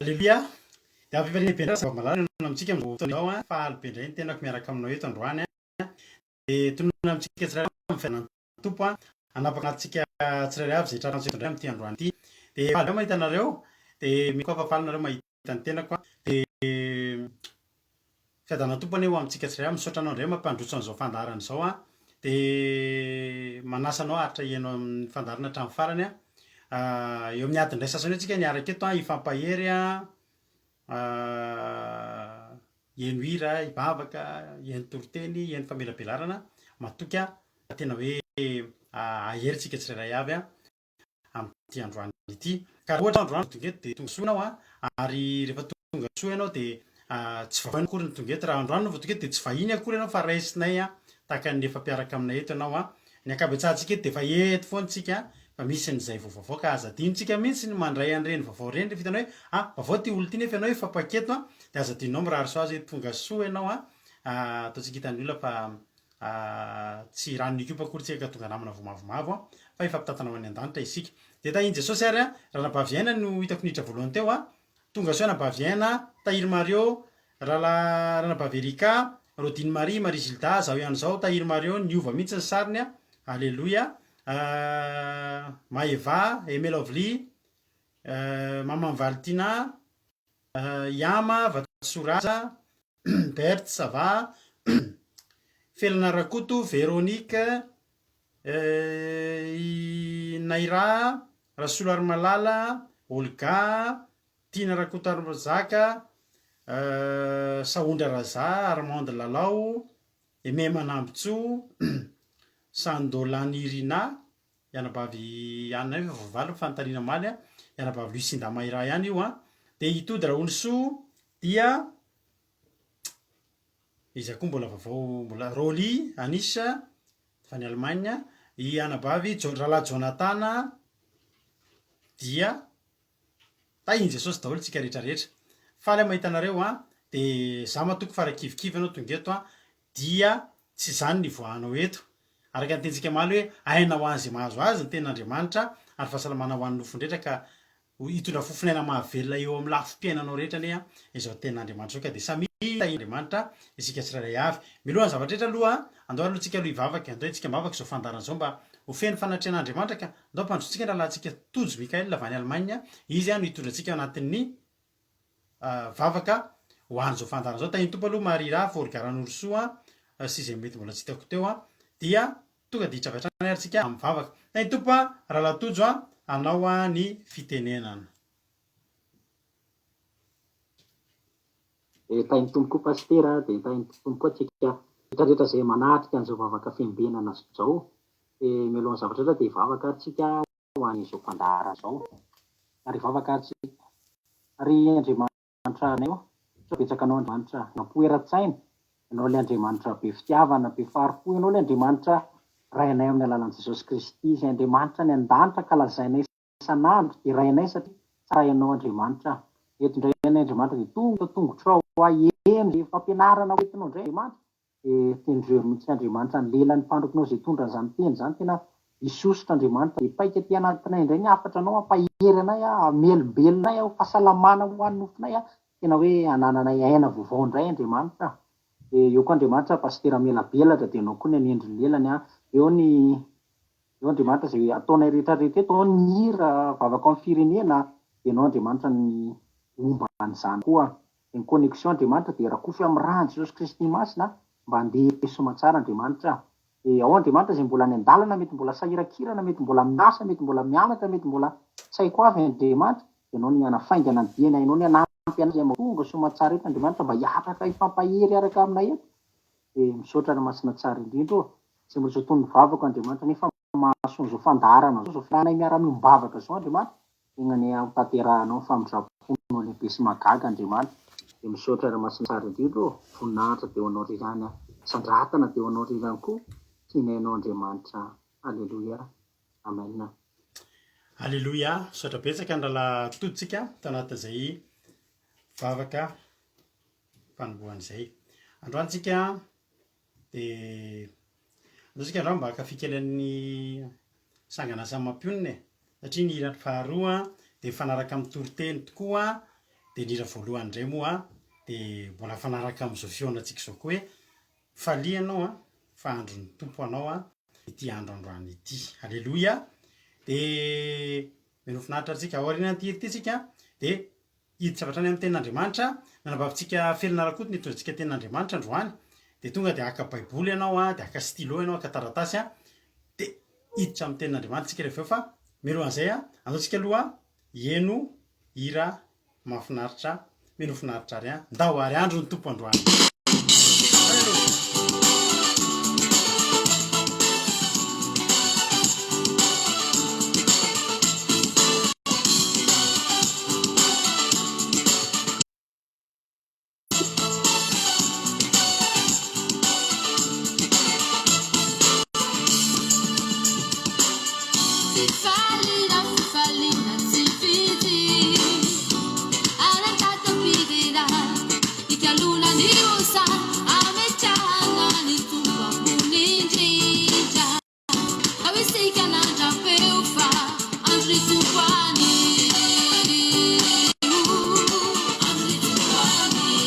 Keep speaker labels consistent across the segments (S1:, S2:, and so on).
S1: Aleloia! Dia avy fifaliana be indray zava-malala no amintsika amin'izao fotoana izao an! Faly be indray ny tenako miaraka aminao eto androany an! Dia tononina amintsika tsirairay avy ny fiadanan'ny Tompo an! Hanapaka antsika tsirairay avy izay tratrantsika eto indray amin'ity androany ity. Dia faly be mahita anareo, dia mino koa fa faly nareo mahita ny tenako an! Dia Fiadanan'ny Tompo anie ho amintsika tsirairay avy. Misaotra anao indray mampandroso an'izao fandaharana izao an! Dia manasa anao haharitra hihaino amin'ny fandaharana hatramin'ny farany an! Eo amin'ny adiny iray sasany eo tsika niaraka eto an, hifampahery an, hihaino hira, hivavaka, hihaino toriteny, hihaino famelabelarana. Matoky aho fa tena hoe hahery tsika tsirairay avy an! amin'ity androany ity. Ka raha ohatra androany tonga eto dia tonga soa ianao an, ary rehefa tonga soa ianao dia tsy vaovao akory ny tonga eto. Raha androany no vao tonga eto dia tsy vahiny akory ianao fa raisinay an, tahaka ny efa mpiaraka aminay eto ianao an. Ny ankabetsahantsika eto dia efa eto foana isika fa misy an'izay vao vaovao ka aza adinontsika mihitsy ny mandray an'ireny vaovao ireny rehefa hitanao hoe ah vaovao ity olona ity nefa ianao efa mpaketo an, dia aza adinonao mirary soa azy hoe tonga soa ianao an, ataontsika hitan'ny olona fa Tsy rano nikopa akory tsika ka tonga namana vao mavomavo an, fa hifampitantana ho any an-danitra isika. Dia tahin'i Jesosy ary an, Ranabavy Aina no hitako niditra voalohany teo an, tonga soa Anabavy Aina, Tahiry Mario, Rahalahy Ranabavy Erika, Rodine Marie, Marie Gilda, zaho ihany izao, Tahiry Mario, niova mihitsy ny sariny an, Aleloia, Maeva, Aimé Lovely, Maman Valentina, Yama, Vatosoa Raja, Berthe ça va, Felana Rakoto, Veronique, i Naira, Rasoloarimalala, Olga, Tiana Rakotoarizaka, Sahondra Raza, Armande Lalao, Aimé Manambintsoa, Sandolanirina, I anabavy Anna io efa voavaly ny fanontaniana omaly an, i anabavy Lucinda Mayra ihany io an, dia i Tody Rahonisoa dia iza koa mbola vaovao mbola Rolly Anisha avy any Allemagne, i anabavy Jo- Rahalahy Jonathan dia tahin'i Jesosy daholo tsika rehetra rehetra. Faly aho mahita anareo an, dia za matoky fa raha kivikivy ianao tonga eto an, dia tsy izany ny ivoahanao eto. Araka ny tenintsika omaly hoe aina ho an'izay mahazo azy ny tenin'Andriamanitra ary fahasalamana ho an'ny nofony rehetra ka hitondra fofon'aina mahavelona eo amin'ny lafim-piainanao rehetra anie izao tenin'Andriamanitra izao ka dia samia tahian'Andriamanitra isika tsirairay avy. Mialoha ny zavatra rehetra aloha, andao aloha tsika aloha hivavaka, andao isika mivavaka izao fandaharana izao mba ho feno fanatrehan'Andriamanitra ka andao ampandrosotsika ny rahalahintsika Tojo Mickaël avy any Allemagne, izy no hitondra antsika ao anatin'ny vavaka ho an'izao fandaharana izao. Tahin'ny Tompo aloha Marie Ra, Forga Ranorosoa sy izay mety mbola tsy hitako teo dia tonga dia hiditra avy hatrany ary tsika amin'ny vavaka. Tahin'ny Tompo Rahalahy Tojo anao ny fitenenana.
S2: Dia tahin'ny Tompo koa Pasitera, dia tahin'ny Tompo koa antsika rehetra rehetra izay manatrika an'izao vavaka fiambenana izao. Dia mialohan'ny zavatra rehetra dia hivavaka ary tsika ho an'izao fandaharana izao. Ary hivavaka ary tsika. Ry Andriamanitra Rainay ô, misaotra betsaka Anao Andriamanitra, Nampo eran-tsaina, Ianao ilay Andriamanitra be fitiavana, be fahari-po, Ianao ilay Andriamanitra Rainay amin'ny alalan'i Jesosy Kristy, izay Andriamanitra any an-danitra ka lazainay isan'andro, derainay satria tsara Ianao Andriamanitra. Eto indray anay Andriamanitra dia tonga tongotrao haheno izay fampianarana hoentinao indray Andriamanitra, Dia tendreo mihitsy Andriamanitra ny lelan'ny mpanomponao izay hitondra an'izany teny izany, tena hisosotra Andriamanitra, dia paika aty anatinay indray ny hafatra anao hampahery anay, hamelombelona anay, ho fahasalamana ho an'ny nofonay, tena hoe hanananay aina vaovao indray Andriamanitra. Dia eo koa Andriamanitra Pasitera Melabelatra dia ianao koa ny hanendry ny lelany, eo ny eo Andriamanitra izay ataonay rehetra rehetra eto, ao ny hira, vavaka ao amin'ny firenena, dia ianao Andriamanitra ny homba an'izany koa. Dia ny connexion Andriamanitra dia rakofy amin'ny ràn'i Jesosy Kristy Masina mba handeha soamantsara Andriamanitra. Dia ao Andriamanitra izay mbola any an-dalana mety mbola sahirankirana mety mbola miasa mety mbola mianatra mety mbola tsy haiko avy Andriamanitra dia ianao ny hanafaingana ny diany ianao ny hanampy anay izay mba tonga soamantsara eto Andriamanitra mba hiaraka hifampahery hiaraka aminay eto. Dia misaotra ry Masina tsara indrindra ô. Izay mbola tsy voatonon'ny vavako Andriamanitra nefa mahasoa an'izao fandaharana izao, izao fiarahanay miara-miombavaka izao Andriamanitra, tegna anie ho tanterahanao ny famindram-ponao lehibe sy mahagaga Andriamanitra, dia misaotra Ray Masina tsara indrindra ô, voninahitra dia ho anao irery ihany, sandratana dia ho anao irery ihany koa, tianay anao Andriamanitra, Aleloia, Amen.
S1: Aleloia, misaotra betsaka ny rahalahy Toditsika tao anatin'izay vavaka fanombohana izay. Androany tsika Dia andao tsika androany mba haka fy kely an'ny sangan'asa mampionona e! Satria ny hira faharoa dia mifanaraka amin'ny toriteny tokoa. Dia ny hira voalohany indray moa dia mbola mifanaraka amin'izao fihaonantsika izao koa hoe falia ianao an, fa andron'ny Tompo anao an, ity andro androany ity. Aleloia. Dia mino finaritra antsika. Aorianan'ity hira ity tsika dia hiditra avy hatrany amin'ny tenin'Andriamanitra. Nanabavintsika Felina Rakoto ny hitondrantsika tenin'Andriamanitra androany. Dia tonga dia haka baiboly ianao an, dia haka stylo ianao, haka taratasy an, dia hiditra amin'ny tenin'Andriamanitra tsika rehefa avy eo fa mialohan'izay an, andao tsika aloha Heno hira mahafinaritra mino finaritra ary an! Ndao ary andro ny Tompo androany. Alléluia.
S3: Fifaliana, fifaliana tsy fidiny Arankatam-piderana, ikaloana ny osa Ametrahana ny Tompo ambony indrindra. Ao isika nandram-peo fa andro ny Tompo anio. Andro ny Tompo anio.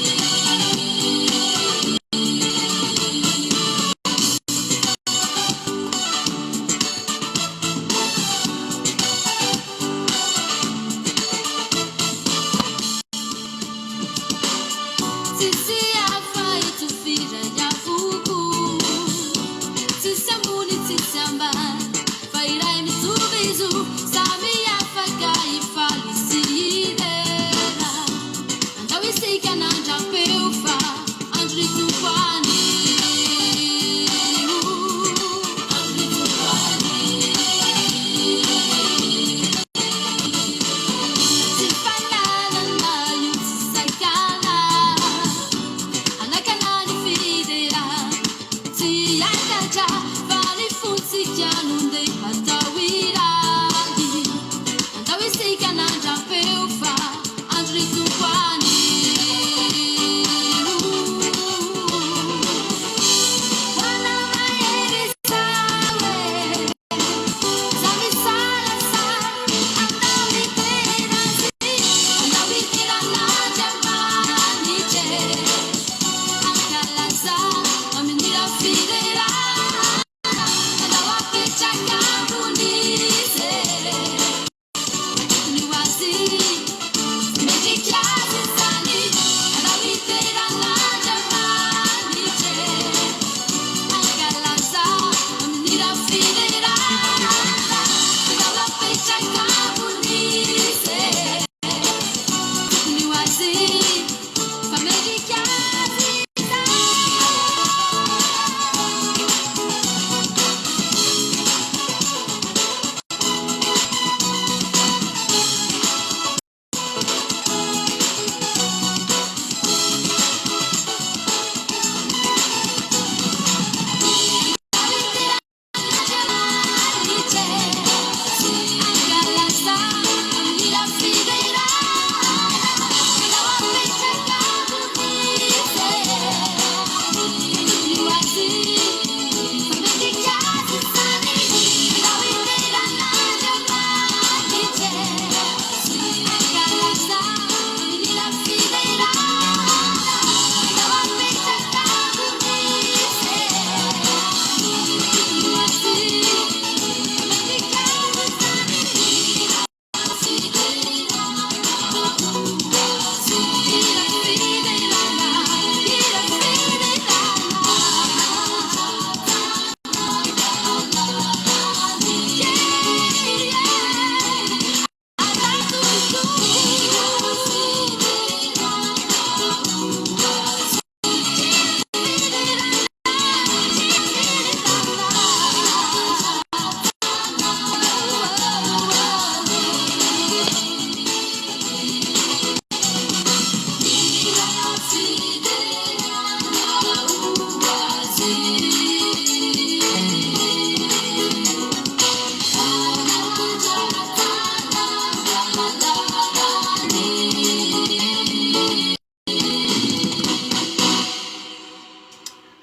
S3: Tsisy hafa eto f'iray avokoa Tsisy ambony tsisy ambany Fa iray mitovy zo Samy afaka hifaly sy hidera Andao isika nandram-peo fa andro ny Tompo anio Andro ny Tompo anio Tsy fananana io tsy sakana Hanakana ny fiderana Tsy hiakatra fa ny fontsika no ndeha atao iray Andao isika nandram-peo fa andro ny Tompo anio Ho anao mahery izaho e.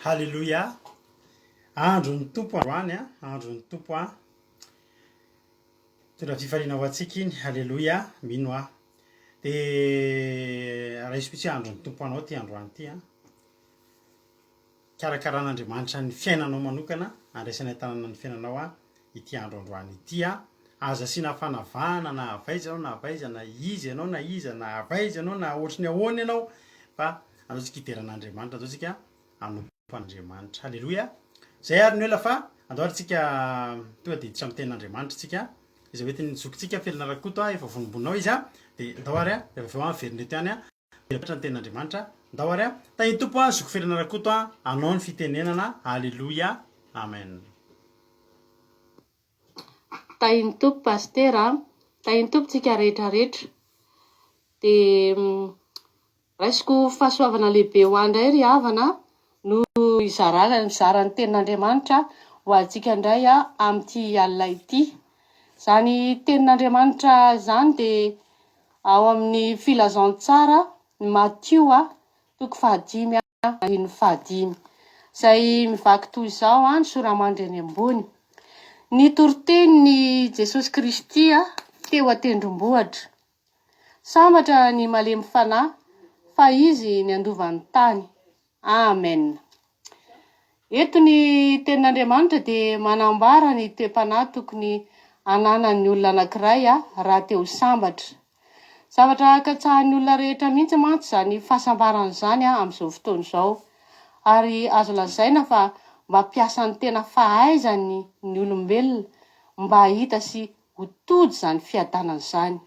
S1: Haleloia! Andron'ny Tompo androany a, andron'ny Tompo a. Mitondra fifaliana ho antsika iny, haleloia, mino aho. Dia raiso mihitsy hoe andron'ny Tompo anao ity androany ity an. Karakaran'Andriamanitra ny fiainanao manokana, andraisany an-tanana ny fiainanao an, ity andro androany ity an. Aza asiana fanavahana na avy aiza ianao na avy aiza, na iza ianao na iza, na avy aiza ianao na ohatry ny ahoana ianao, fa andao tsika hidera an'Andriamanitra, andao tsika hanompo an'Andriamanitra. Haleloia! Zay ary ny ela fa andao ary tsika tonga dia hiditra amin'ny tenin'Andriamanitra tsika. Izay hoentin'ny zokintsika Felina Rakoto a, efa vonombonona ao izy a, dia ndao ary a, rehefa avy eo a miverina eto ihany a, mivelatra ny tenin'Andriamanitra, ndao ary a, tahin'ny Tompo a, zoky Felina Rakoto a, anao ny fitenenana, Aleloia, Amen.
S4: Tahin'ny Tompo Pasitera a, tahin'ny Tompo tsika rehetra rehetra, dia Raisiko ho fahasoavana lehibe ho ahy indray ry havana no hizarana mizara ny tenin'Andriamanitra ho antsika indray amin'ity alina ity. Izany tenin'Andriamanitra izany dia ao amin'ny filazantsara ny Matio toko fahadimy andininy fahadimy izay mivaky toy izao ny soramandry eny ambony. Ny toritenin'i Jesosy Kristy teo an-tendrombohitra. Sambatra ny malemy fanahy fa izy ny handova ny tany. Amen. Eto ny tenin'Andriamanitra dia manambara ny toe-panahy tokony hananan'ny olona anankiray raha te ho sambatra. Zavatra katsahin'ny olona rehetra mihitsy mantsy izany fahasambarana izany amin'izao fotoana izao. Ary azo lazaina fa mampiasa ny tena fahaizany ny olombelona mba hahita sy ho tojo izany fiadanana izany.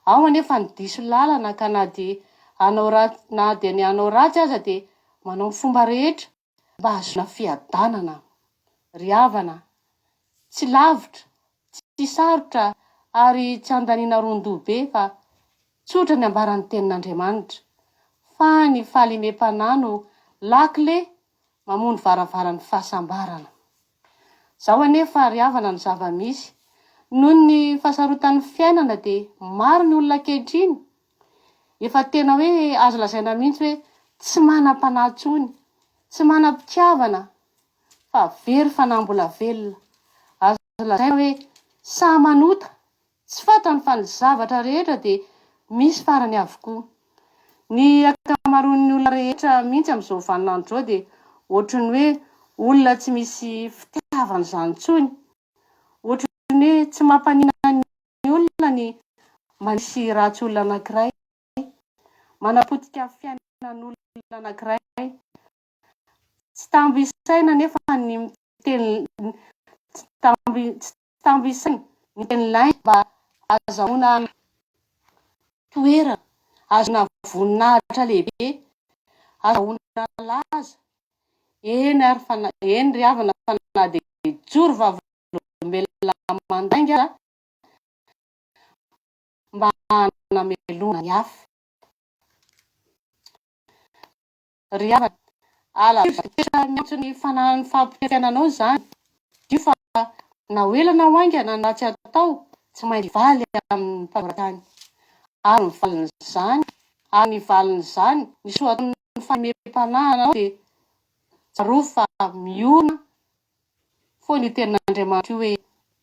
S4: Ao anefa ny diso lalana ka na dia hanao ratsy na dia ny hanao ratsy aza dia manao ny fomba rehetra mba hahazoana fiadanana. Ry havana, tsy lavitra, tsy sarotra ary tsy andaniana ron-doha be fa tsotra ny ambaran'ny tenin'Andriamanitra fa ny fahalemem-panahy no lakile mamono varavaran'ny fahasambarana. Zao anefa ry havana ny zava-misy, noho ny fahasarotan'ny fiainana dia maro ny olona ankehitriny efa tena hoe azo lazaina mihitsy hoe tsy manam-panahy intsony, tsy manam-pitiavana fa very fanahy mbola velona. Azo lazaina hoe sahy manota Tsy fantany fa ny zavatra rehetra dia misy farany avokoa. Ny ankamaroan'ny olona rehetra mihitsy amin'izao vaninandro izao dia ohatry ny hoe olona tsy misy fitiavana izany intsony. Ohatry ny hoe tsy mampaninona ny olona ny manisy ratsy olona anankiray, manapotika fiainan'olona anankiray. Tsy tambo isaina anefa ny miteny tsy tambo tsy tambo isaina ny teny lainga mba azahoana toerana, azahoana voninahitra lehibe, azahoana laza, eny ary fa na eny ry havana fa na dia hijoro vavolombelona mandainga aza mba hanamelohana ny hafa. Ry havana, alaviro toetra miantso ny fanahin'ny fahampiainanao izany. Tadidio fa na ho ela na ho haingana ny ratsy atao, tsy maintsy hivaly amin'ny mpanoratra any. Ary ny valin'izany, ary ny valin'izany, ny soa ataon'ny fahalemem-panahy anao dia tsarovy fa miorina foana io tenin'Andriamanitra io hoe,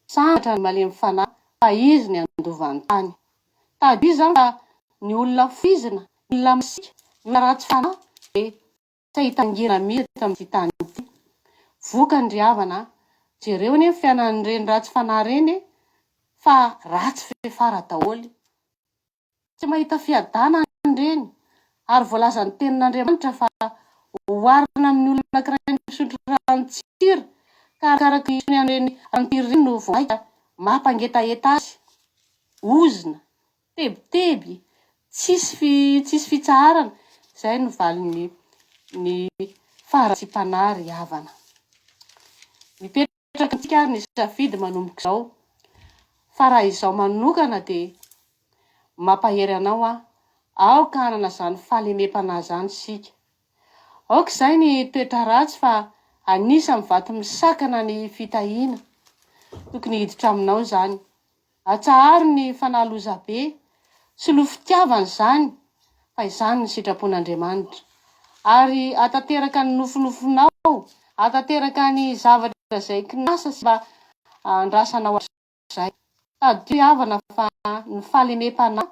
S4: Sambatra ny malemy fanahy, fa izy ny handova ny tany. Tadidio izany fa ny olona foizina, ny olona masiaka, ny olona ratsy fanahy dia tsy hahita ngina mihitsy eto amin'ity tany ity. Vokany ry havana a, jereo anie ny fiainan'ireny ratsy fanahy ireny e, fa ratsy fiafara daholo. Tsy mahita fiadanana ireny, ary voalazan'ny Tenin'Andriamanitra fa oharina amin'ny olona anankiray misotro ranon-tsira, ka arakaraka ny isotrony an'ireny ranon-tsira ireny no vao mainka mampangetaheta azy. Ozona, tebiteby, tsisy tsisy fitsaharana, izay no valin'ny ny faharatsiam-panahy ry havana. Mipetraka amintsika ary ny safidy manomboka izao, fa raha izaho manokana dia Mampahery anao aho. Aoka hanana izany fahalemem-panahy izany isika. Aoka izay ny toetra ratsy fa anisan'ny vato misakana ny fitahiana. Tokony hiditra aminao izany. Atsaharo ny fanahy lozabe. Soloy fitiavana izany fa izany no sitrapon'Andriamanitra. Ary hahatanteraka ny nofinofinao, hahatanteraka ny zavatra izay kinasa sy mba andrasanao hatrizay. Tadidio havana fa ny fahalemem-panahy.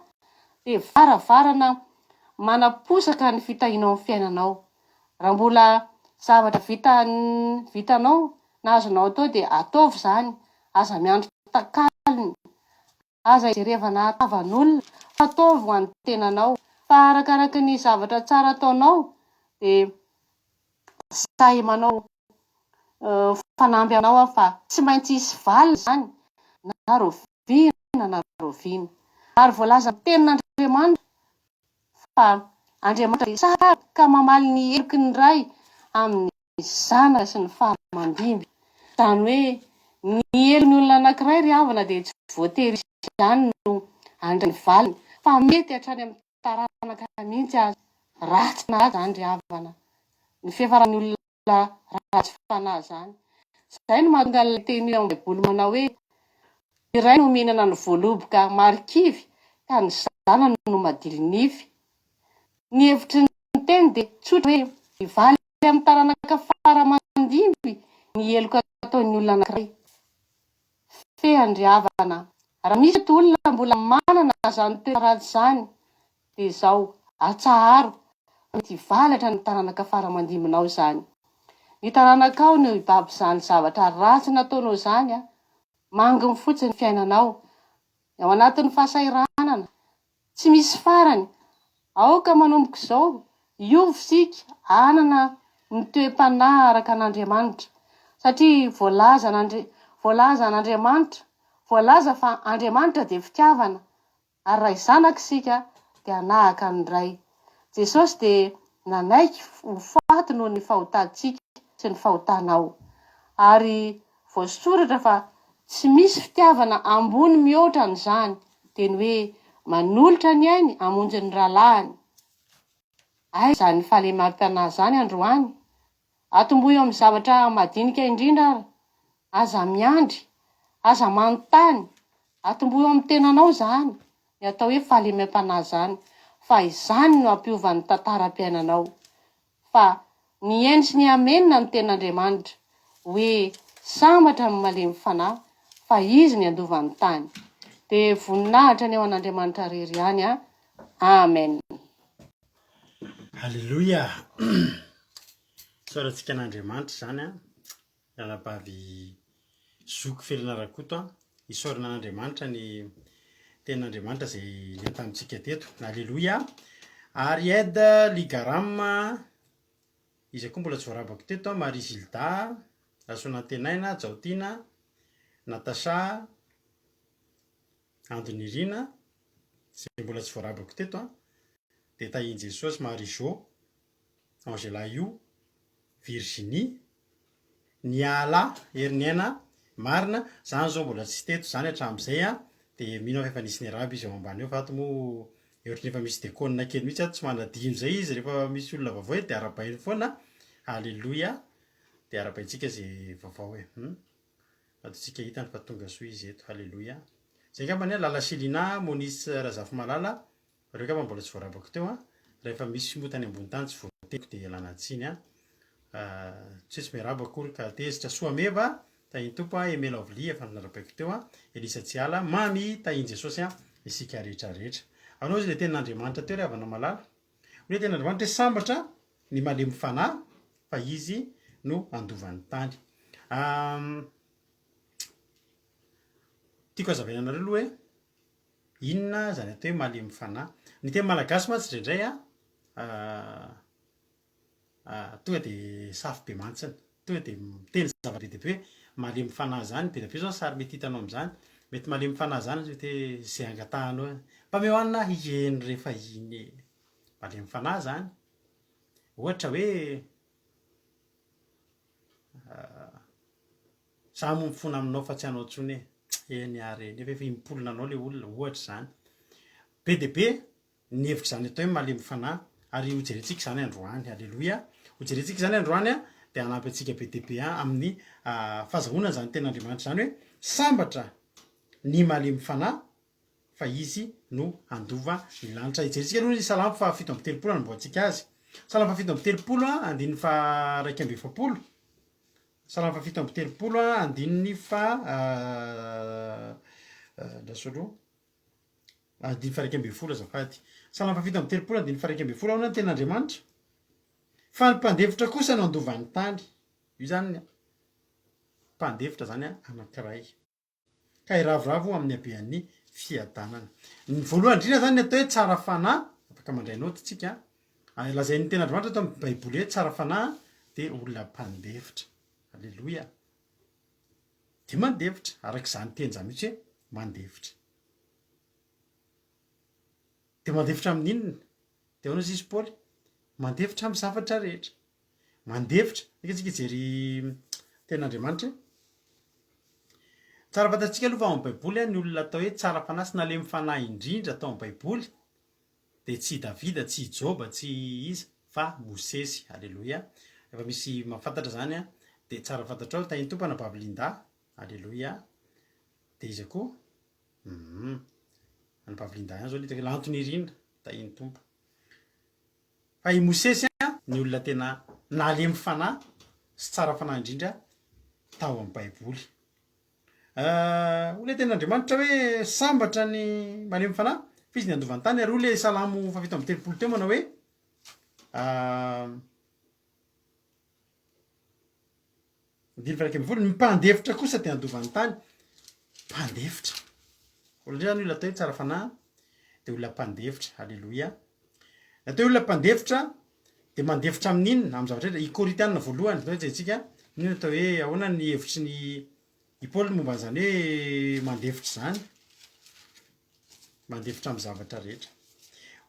S4: Dia varavarana manaposaka ny fitahianao amin'ny fiainanao. Raha mbola zavatra vita vitanao na azonao atao dia ataovy izany, aza miandry takalony, aza ijerevana tavan'olona fa ataovy ho an'ny tenanao. Fa arakaraky ny zavatra tsara ataonao dia sahy manao fanamby aminao aho fa tsy maintsy hisy valiny izany na rahoviana na rahoviana. Ary voalazan'ny tenin'Andriamanitra fa Andriamanitra dia tsara ka mamaly ny heloky ny ray amin'ny zanaka sy ny fara aman-dimby. Izany hoe ny heloky ny olona anankiray ry havana dia tsy voatery izy ihany no handray ny valiny fa mety hatrany amin'ny taranaka mihitsy aza. Ratsy fanahy izany ry havana. Ny fiafaran'ny olona ratsy fanahy izany. Izay no mahatonga an'ilay teny ao amin'ny Baiboly manao hoe, Ny ray no mihinana ny voaloboka marikivy ka ny zanany no madilo nify. Ny hevitry ny teny dia tsotra hoe mivaly amin'ny taranaka fara aman-dimby ny heloka ataon'ny olona anankiray. Feandriavana. Raha misy eto olona mbola manana izany toetra ratsy izany dia izao, atsaharo fa mety hivalatra ny taranaka fara aman-dimbinao izany. Ny taranakao no hibaby izany zavatra ratsy nataonao izany an! Manginy fotsiny ny fiainanao. Ao anatin'ny fahasahiranana tsy misy farany. Aoka manomboka izao hiova isika hanana ny toe-panahy araka an'Andriamanitra. Satria voalazan'Andri voalazan'Andriamanitra, voalaza fa Andriamanitra dia fitiavana Ary raha zanaka isika dia hanahaka ny Ray. Jesosy dia nanaiky ho faty noho ny fahotantsika sy ny fahotanao. Ary voasoratra fa tsy misy fitiavana ambony mihoatra an'izany, dia ny hoe manolotra ny ainy hamonjy ny rahalahiny. Aiza izany fahalemam-panahy izany androany? Atombohy eo amin'ny zavatra madinika indrindra ary. Aza miandry. Aza manontany. Atombohy eo amin'ny tenanao izany, ny atao hoe fahalemem-panahy izany, fa izany no hampiova ny tantaram-piainanao. Fa nihaino sy nihamena ny tenin'Andriamanitra, hoe sambatra ny malemy fanahy, fa izy ny handova ny tany. Dia voninahitra anie ho an'Andriamanitra irery ihany an. Amen.
S1: Aleloia! Isaorantsika an'Andriamanitra izany an, ranabavy zoky Felina Rakoto an, isaorana an'Andriamanitra ny tenin'Andriamanitra izay nihaino tamintsika teto. Aleloia! Aried Ligaram, iza koa mbola tsy voarabako teto an, Marie Gilda, Rasoanantenaina, Jaotiana, Natacha, Ando Nirina, izay mbola tsy voarabako teto an, dia tahin'i Jesosy, Marie Jo, Angela Io, Virginie, Niala, Heriniaina, marina, zany zao mbola tsy teto zany hatramin'izay an, dia mino aho fa efa nisy niarahaba izy ao ambany ao fa ato moa ohatran'ny efa misy dekona kely mihitsy ato, tsy manadino izay izy rehefa misy olona vaovao eto dia arahabainy foana, Aleloia, dia arahabaintsika izay vaovao e. Hum. Ataontsika hitany fa tonga soa izy eto. Haleloia. Zay angambany an, Lala Selina, Moniz Razafimalala, reo angamba mbola tsy voarabako teo an. Rehefa misy moa tany ambony tany tsy voateniko dia ialana tsiny an. Tsy hoe tsy miarahaba akory ka tezitra. Soa Meva, Tahin'ny Tompo an, Aimé Lovely efa narabaiko teo an, Elisa Tsiala, Mamy, Tahin'i Jesosy an, isika rehetra rehetra. Anao izy le tenin'Andriamanitra teo ry havana malala. Hoy le tenin'Andriamanitra hoe sambatra ny malemy fanahy fa izy no handova ny tany. Tiako hazavaina anareo aloha hoe inona izany atao hoe malemy fanahy. Ny teny malagasy mantsy indraindray an, tonga dia safo be mantsina, tonga dia miteny zavatra be dia be hoe malemy fanahy izany, be dia be izao ny sary mety hitanao amin'izany, mety malemy fanahy izany mety hoe izay angatahanao hoe mba omeo hanina aho, eny rehefa iny e, malemy fanahy izany. Ohatra hoe za moa mifona aminao fa tsy anao intsony e, eny ary e, nefa efa impolo nanao le olona, ohatra izany. Be dia be ny hevitr'izany atao hoe malemy fanahy ary hojerentsika izany androany, aleloia, hojerentsika izany androany an, dia hanampy antsika be dia be amin'ny fahazahoana an'izany tenin'Andriamanitra izany hoe sambatra ny malemy fanahy fa izy no handova ny lanitra. Hijerentsika aloha ny Salamo faha 37 hanombohantsika azy. Salamo faha 37 andininy faha 41. Salamo faha 37 andininy faha andraso aloha. Andininy faha-11 azafady. Salamo fahafito amby telopolo andininy faha-11 ahoana ny tenin'Andriamanitra? Fa ny mpandefitra kosa no handova ny tany. Io izany ny mpandefitra izany anankiray. Ka hiravoravo amin'ny habean'ny fiadanana. Ny voalohany indrindra izany ny atao hoe tsara fanahy, afaka mandray naoty tsika, lazain'ny tenin'Andriamanitra ato amin'ny Baiboly hoe tsara fanahy dia olona mpandefitra. Aleloia. Dia mandefitra, araka izany teny izany mihitsy hoe mandefitra. Dia mandefitra amin'ny inona? Dia ahoana hozy izy Paoly? Mandefitra amin'ny zavatra rehetra. Mandefitra. Andeha tsika hijery tenin'Andriamanitra e. Tsara fantatsika aloha fa ao amin'ny Baiboly ny olona atao hoe tsara fanahy sy nalemy fanahy indrindra tao amin'ny Baiboly dia tsy i Davida, tsy i Joba, tsy iza fa Mosesy. Aleloia. Efa misy mahafantatra izany an. Dia tsara fantatrao, tahin'ny Tompo anabavy Linda. Aleloia. Dia iza koa? Humm. Anabavy Linda ihany izao no hitako. Lanto Nirina, tahin'ny Tompo. Fa i Mosesy ny olona tena nalemy fanahy sy tsara fanahy indrindra tao amin'ny Baiboly. Hoy ilay tenin'Andriamanitra hoe sambatra ny malemy fanahy fa izy ny handova ny tany ary hoy ilay Salamo fahafito amby telopolo teo manao hoe Andininy faha-11, ny mpandefitra kosa dia handova ny tany. Mpandefitra. Olona indray zany olona atao hoe tsara fanahy dia olona mpandefitra. Aleloia. Ny atao hoe olona mpandefitra dia mandefitra amin'inona? Amin'ny zavatra rehetra. I Korintiana voalohany, atao hoe jerentsika, inona atao hoe ahoana ny hevitry ny i Paoly momba an'izany hoe mandefitra izany. Mandefitra amin'ny zavatra rehetra.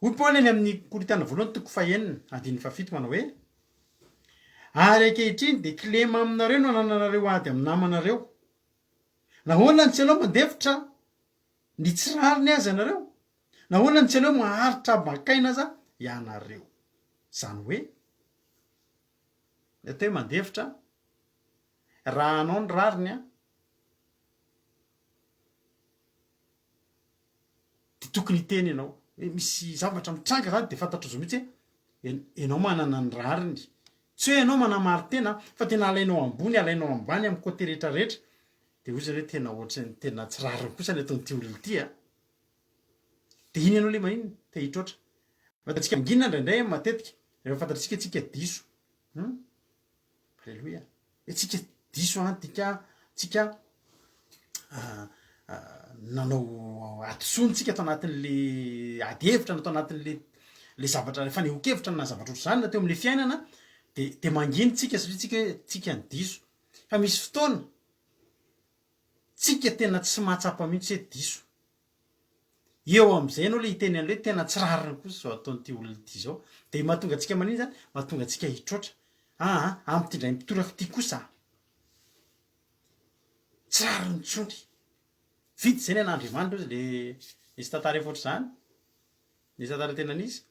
S1: Hoy Paoly any amin'ny Korintiana voalohany toko fahenina, andininy fahafito manao hoe, Ary ankehitriny dia kilema aminareo no anananareo ady amin'ny namanareo. Nahoana no tsy aleo mandefitra ny tsy rariny aza ianareo? Nahoana no tsy aleo maharitra ambakaina aza ianareo? Izany hoe, ny atao hoe mandefitra, raha anao ny rariny an, dia tokony hiteny ianao hoe misy zavatra mitranga zany dia fantatrao zao mihitsy hoe ianao manana ny rariny, tsy hoe ianao manamarin-tena fa tena alainao ambony alainao ambany amin'ny côté rehetra rehetra dia hoy zareo hoe tena ohatran'ny tena tsy rariny kosa ny ataon'ity olona ity a! dia iny ianao le maninona? Te hitroatra. Fantatsika mangina indraindray matetika rehefa fantatsika tsika diso hum. Aleloia. Hoe tsika diso an, dika tsika nanao hadisoana tsika tao anatin'le ady hevitra na tao anatin'le le zavatra fanehoan-kevitra na zavatra ohatr'izany na teo am'le fiainana de de manginy tsika satria tsika hoe tsika no diso. Fa misy fotoana tsika tena tsy mahatsapa mihitsy hoe diso. Eo amin'izay ianao ilay hiteny an'ilay hoe tena tsy rariny kosa izao ataon'ity olona ity izao. Dia mahatonga antsika manino izany? Mahatonga antsika hitroatra. Aa, amin'ity indray mitoraka ity kosa tsy rariny intsony. Vita izay ny an'Andriamanitra hozy ilay nisy tantara efa ohatr'izany. Nisy tantara tena nisy.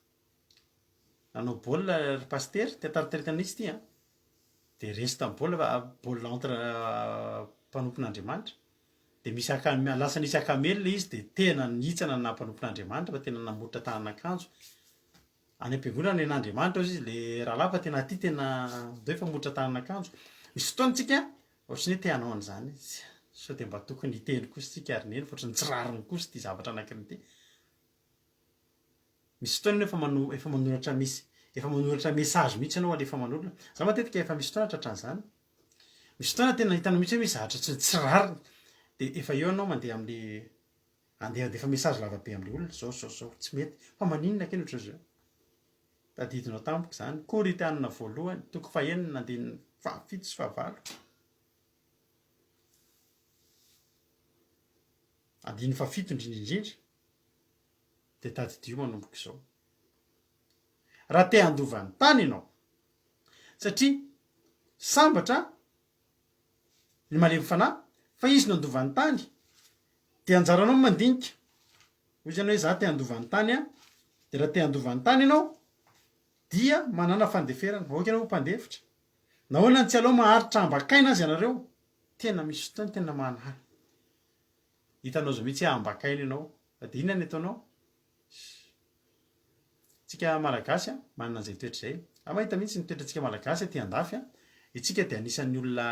S1: Nanao baolina ry pasitera, tantara tena nisy ity an. Dia resy tamin'ny baolina fa baolina entre mpanompon'Andriamanitra. Dia misy aka- lasa nisy akamely ilay izy dia tena nihitsana ny naha mpanompon'Andriamanitra fa tena namoritra tanan'akanjo. Any am-piangonana ny an'Andriamanitra hozy izy le rahalahy fa tena aty tena ndao hifamoritra tanan'akanjo. Misy fotoana tsika ohatran'ny hoe te hanao an'izany izy. Sao dia mba tokony hiteny kosa tsika ry neny fa ohatran'ny tsy rariny kosa ity zavatra anankiray ity. Misy fotoana ianao efa mano efa manoratra misy efa manoratra message mihitsy ianao alefa aman'olona. Za matetika efa misy fotoana tratran'izany. Misy fotoana tena hitanao mihitsy hoe misy zavatra tsy tsy rariny de efa eo ianao mandeha am'le andeha handefa message lava be am'le olona zao zao zao tsy mety fa maninona kay ny ohatran'izao. Tadidinao tampoka izany. Korintianina voalohany toko fahenina andininy fahafito sy fahavalo. Andininy fahafito indrindra indrindra. Dia tadidio manomboka izao. Raha te handova ny tany ianao, satria sambatra ny malemy fanahy fa izy no handova ny tany, dia anjaranao ny mandinika. Hoy izy ianao hoe za te handova ny tany an, dia raha te handova ny tany ianao dia manana fandeferana, aoka ianao ho mpandefitra. Nahoana no tsy aleo maharitra ambakaina aza ianareo? Tena misy fotoana tena manana. Hitanao zao mihitsy hoe ambakaina ianao fa dia inona ny ataonao? Tsika Malagasy a, manana an'izay toetra izay. Za mahita mihitsy ny toetrantsika Malagasy aty andafy a, itsika dia anisan'ny olona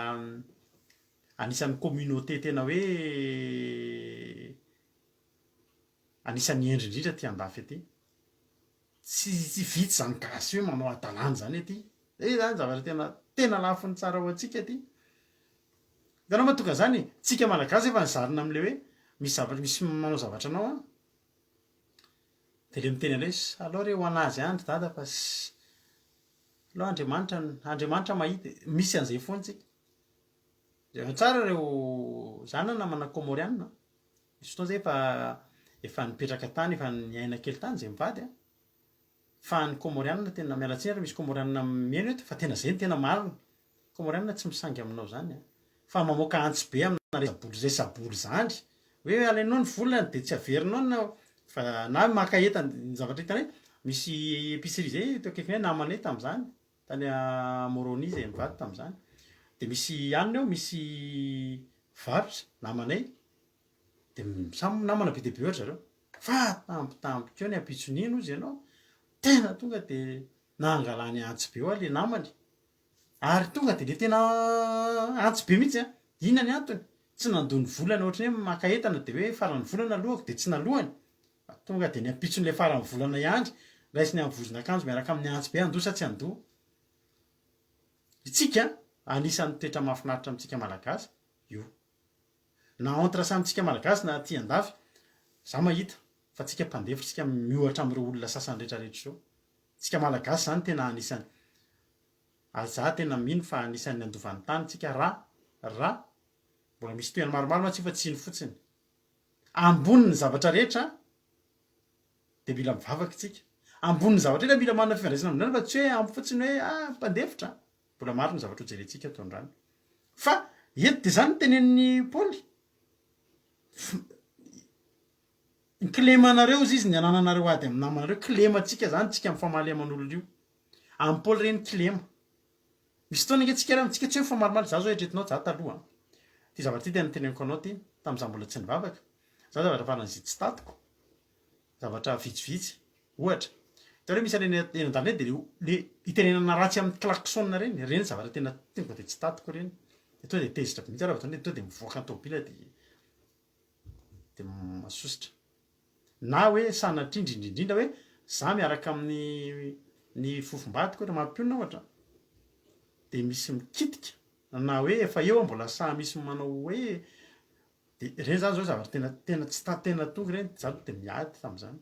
S1: anisan'ny communauté tena hoe. Anisan'ny hendry indrindra aty andafy aty. Tsy tsy vitsy zany gasy hoe manao hadalana zany aty. Zay zany zavatra tena tena lafiny tsara ho antsika aty. Hitanao mahatonga an'izany e, tsika malagasy efa nizarina amle hoe misy zavatra misy manao zavatra anao an, de le miteny an'ilay hoe alao re ho an'azy any ry dada fa ss alao Andriamanitra Andriamanitra mahita e, misy an'izay foana tsika. Jereo tsara ireo za na namana kômôrianina an, misy fotoana zay efa efa nipetraka tany efa niaina kely tany zay mivady an, fa ny kômôrianina tena miala tsiny ary misy kômôrianina mihaino eto fa tena zay no tena marina, kômôrianina tsy misangy aminao zany an, fa mamoaka antsy be amina resa-bola resa-bola zany, hoe alainao ny volany de tsy averinao na fa na maka entana, ny zavatra hitanay misy épicerie zay teo akaikinay namanay tam'zany, Tany Moroni izay mivady tamin'izany. Dia misy anona eo, misy mpivarotra, namanay, dia samy namana be dia be eo ry zareo. Fa tampotampoka eo ny ampitson'iny hozy ianao, tena tonga dia nangalany antsy be hoa le namany. Ary tonga dia le tena antsy be mihitsy an! Inona ny antony? Tsy nandoa ny volany ohatran'ny hoe maka entana dia hoe faran'ny volana alohako dia tsy nalohany. Tonga dia ny ampitson'ilay faran'ny volana ihany, raisiny amin'ny vozon'akanjo miaraka amin'ny antsy be handoa sa tsy handoa. Itsika, anisan'ny toetra mahafinaritra amintsika Malagasy io. Na entre samy tsika Malagasy na aty andafy, za mahita fa tsika mpandefitra tsika miohatra amin'ireo olona sasany rehetra rehetra ireo. Tsika Malagasy zany tena anisan'ny, ary za tena mino fa anisan'ny handova ny tany tsika ra, ra, mbola misy tohiny maromaro mantsy io fa tsy iny fotsiny. Ambonin'ny zavatra rehetra dia mila mivavaka isika. Ambonin'ny zavatra rehetra mila manana fifandraisana amin'Andriamanitra fa tsy hoe ampy fotsiny hoe ah mpandefitra. Mbola maro ny zavatra hojerentsika ato androany. Fa eto dia izany no tenenin'i Paoly. Ny kilemanareo hozy izy ny anananareo ady amin'ny namanareo. Kilemantsika izany tsika mifamaly aman'olona io. Amin'i Paoly ireny kilema. Misy fotoana ange tsika ary tsika tsy hoe mifamalimaly, za zao eritreretinao za taloha an, ty zavatra ty tena teneniko anao ty, tamin'izaho mbola tsy nivavaka, za zavatra faran'izay tsy tatiko, zavatra vitsivitsy, ohatra, hitanareo misy any eny an-dalana eny de le le itenenana ratsy amin'ny klaxon reny, reny zavatra tena tonga de tsy tatiko reny, de tonga de tezitra be mihitsy aho raha vao tonga de tonga de mivoaka ny tômôbila de de masosotra. Na hoe sanatria indrindra indrindra hoe za miaraka amin'ny ny fofombadiko ohatra mampionona ohatra de misy mikitika na hoe efa eo aho mbola sahy misy manao hoe de ireny zany zao zavatra tena tena tsy ta- tena tonga ireny za aloha de miady tamin'izany,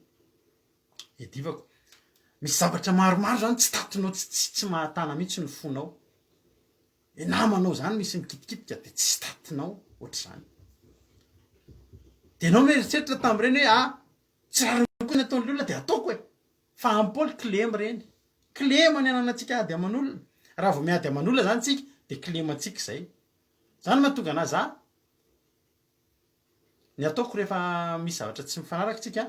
S1: iadivako. Misy zavatra maromaro zany tsy tatinao tsy tsy tsy mahatana mihitsy ny fonao. Ny namanao zany misy mikitikitika de tsy tatinao ohatr'izany. De enao mieritreritra tamin'ireny hoe ah tsy rariny koa ny ataon'ilay olona de ataoko e! Fa amin'i Paoly kilema ireny. Kilema ny ananantsika ady aman'olona. Raha vao miady aman'olona zany tsika de kilemantsika izay. Zany mahatonga anah za Ny ataoko rehefa misy zavatra tsy mifanaraka tsika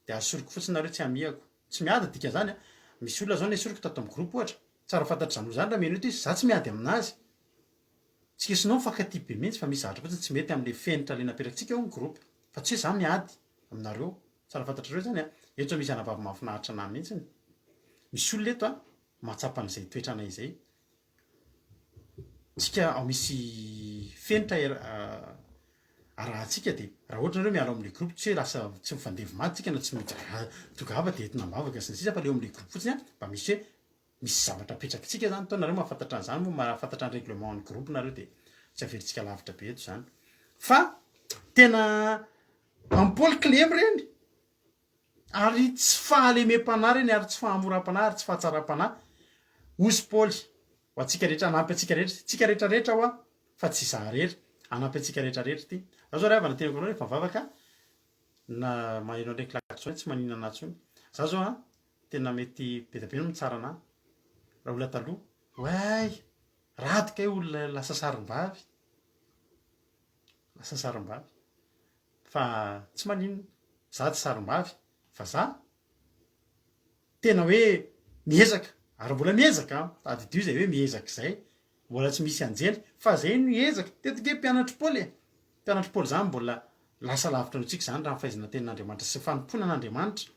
S1: de asoriko fotsiny nareo tsy hamihako. Tsy miady ny dikan'izany an! Misy olona zao nesoriko tato amin'ny groupe ohatra, tsara fantatr'izany olona izany raha mihaino eto izy, za tsy miady aminazy. Tsika sy nao mifankatia be mihitsy fa misy zavatra fotsiny tsy mety amle fenitra le napetratsika ao amin'ny groupe fa tsy hoe za miady aminareo. Tsara fantatrareo izany an! Eto zao misy anabavy mahafinaritra anah mihitsiny. Misy olona eto an, mahatsapa an'izay toetranay izay. Tsika ao misy fenitra arahantsika de raha ohatra nareo miala ao amle groupe tsy hoe lasa tsy mifandevo maty tsika na tsy tongava de entina ambavaka sy ny sisa fa le eo amle groupe fotsiny an mba misy hoe misy zavatra apetrakitsika zany toa nareo mahafantatra an'zany moa mahafantatra ny règlement ny groupe nareo de tsy averintsika lavitra be eto zany fa tena am Paoly kilemy reny Ary tsy fahalemem-panahy ireny, ary tsy fahamoram-panahy, ary tsy fahatsaram-panahy, hozy Paoly, ho antsika rehetra, hanampy antsika rehetra, tsika rehetra rehetra hoa, fa tsy izaho irery, hanampy antsika rehetra rehetra ity. Za zao ry havana teneniko anareo rehefa mivavaka, na maheno an'ireny klaxon ireny tsy maninona anah intsony. Za zao an, tena mety be dia be no mitsara anah, raha olona taloha, oay, rado kay olona lasa sarim-bavy, lasa sarim-bavy. Fa tsy maninona, za tsy sarim-bavy fa za tena hoe miezaka ary mbola miezaka an, tadidio izay hoe miezaka izay, mbola tsy misy anjely fa zay no ezaka, teto nge mpianatr'i Paoly e, mpianatr'i Paoly zany mbola lasa lavitra noho tsika zany raha ny fahaizana tenin'Andriamanitra sy fanompoana an'Andriamanitra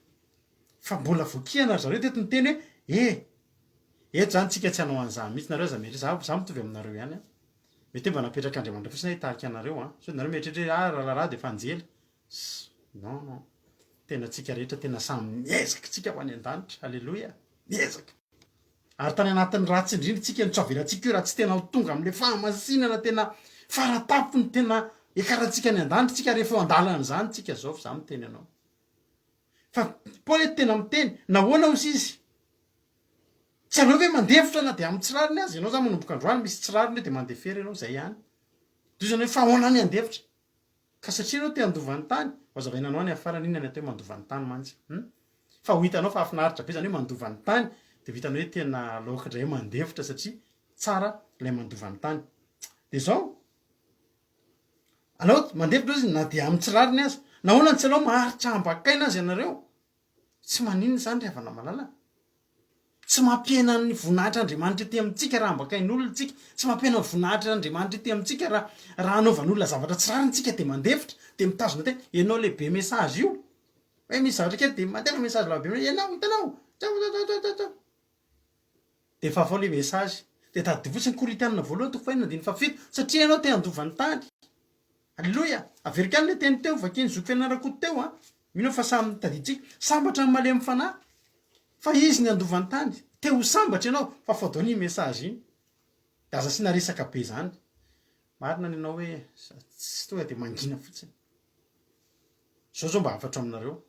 S1: fa mbola voakihana ry zareo teto niteny hoe e, eto zany tsika tsy hanao an'izany mihitsy nareo aza mieritreritra, za mitovy aminareo ihany an. Mety hoe mba napetrak'Andriamanitra fotsiny aho hitarika anareo an! Sao dia nareo mieritreritra hoe ah Ralalà dia efa anjely? Ss non non. Tena tsika rehetra tena samy miezaka tsika ho any an-danitra. Aleloia! Miezaka. Ary tany anatin'ny ratsy indrindra tsika no tsy avelantsika io raha tsy tena ho tonga amin'ilay fahamasinana tena faratapony tena hiakarantsika any an-danitra tsika rehefa eo an-dalan'izany tsika zao fa za miteny anao. Fa Paoly eto tena miteny, nahoana ozy izy? Tsy aleo ve mandefitra na dia amin'ny tsy rariny aza? Ianao zany manomboka androany misy tsy rariny eo dia mandefera ianao, zay ihany. Toy izany hoe fa ahoana ny handefitra? Ka satria ianao te handova ny tany, ho azavaina anao any amin'ny farany inona ny atao hoe mandova ny tany mantsy. Hum? Fa ho hitanao fa hahafinaritra be izany hoe mandova ny tany, dia ho hitanao hoe tena aleoko indray mandefitra satria tsara ilay mandova ny tany. Dia izao, aleo mandefitra ozy na dia amin'ny tsy rariny aza. Nahoana no tsy aleo maharitra ambakaina aza ianareo? Tsy maninona izany ry havana malala. Tsy mampihena ny voninahitr'Andriamanitra ety amintsika raha ambakain'olona tsika. Tsy mampihena ny voninahitr'Andriamanitra ety amintsika raha raha anaovan'olona zavatra tsy rariny tsika dia mandefitra, dia mitazona tena. Ianao le be message io, hoe misy zavatra kely dia mandefa message lava be hoe ianao hitanao, tsa tsa tsa tsa tsa. Dia fafao le message. Dia tadidio fotsiny Korintianina voalohany toko fahenina andininy fahafito, satria ianao te handova ny tany. Aleloia! Averiko ihany le teny teo, vakian'i zoky Fiainanarakoto teo an! Mino aho fa samy tadidintsika. Sambatra ny malemy fanahy, fa izy ny handova ny tany. Te ho sambatra ianao, fafao daholo iny message iny. Dia aza asiana resaka be zany. Marina ny anao hoe tsy tonga dia mangina fotsiny. Zao zao mba hafatro aminareo,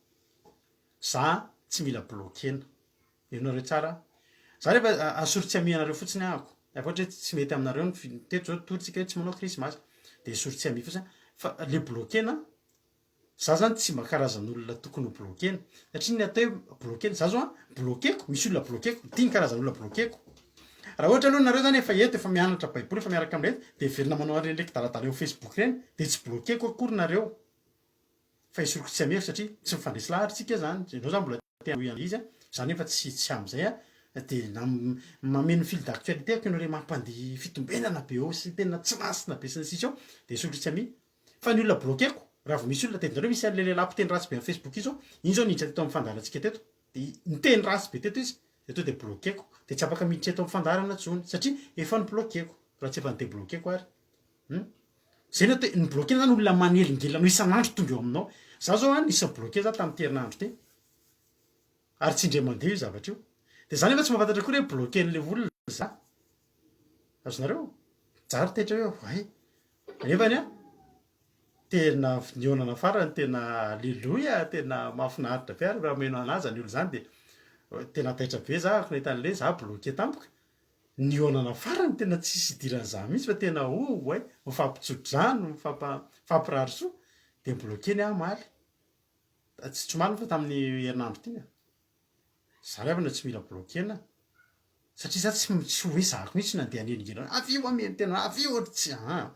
S1: za tsy mila bloquer-na. Henoinareo tsara an. Za rehefa asory tsy hamia anareo fotsiny ahako. Rehefa ohatra hoe tsy mety aminareo ny fi- teto zao tory tsika hoe tsy manao krismasy de esory tsy hamia fotsiny fa le bloquer-na, za zany tsy mba karazan'olona tokony ho bloquer-na satria ny atao hoe bloquer-na, za zao an bloquer-ko, misy olona bloquer-ko, ity ny karazan'olona bloquer-ko. Raha ohatra aloha nareo zany efa eto, efa mianatra baiboly, efa miaraka aminay eto de miverina manao an'ireny le kidaladala eo facebook ireny de tsy bloquer-ko akory nareo. Fa esoriko tsy hamehako satria tsy mifandresy lahatra tsika zany, ianao zany mbola te hanohy an'ilay izy an, za nefa tsy tsy amin'izay an, de na mameno fil d'actualité ako ianao re mampandihy fitombenana be eo sy tena tsy masina be sy ny sisa eo de esoriko tsy hamia. Fa ny olona bloquer-ko, raha vao misy olona tadidinareo misy an'ilay lehilahy mpiteny ratsy be amin'ny facebook iny zao, iny zao niditra teto amin'ny fandaharantsika teto, de niteny ratsy be teto izy, de tonga de bloquer-ko, de tsy afaka miditra eto amin'ny fandaharana intsony satria efa ni-bloquer-ko, raha tsy efa ni-debloquer-ko ary. Hum. Zay no atao hoe, ny bloquer zany olona manelingelina anao isan'andro tonga eo aminao. Za zao an, nisy ni-bloquer za tamin'ity herinandro ity. Ary tsy indray mandeha io zavatra io. De za nefa tsy mahafantatra akory hoe bloquer-n'le olona za. Azonareo? Za ary taitra hoe oay. Nefany an, tena nihaonana farany tena aleloia, tena mahafinaritra be ary raha omena anah zany olona zany de tena taitra be za nahita an'le za bloquer tampoka. Nihaonana farany tena tsisy idiran'izaho mihitsy fa tena oh oay, mifampitso-drano, mifampa, mifampirary soa, dia ni-bloquer-ny aho omaly, tsy tsy omaly moa fa tamin'ny herinandro ity an, za ry havana tsy mila bloquer-na satria za tsy tsy ho ezahako mihitsy nandeha hanelingelina hoe avia hoa mihaino tena avia hoa tsy aa,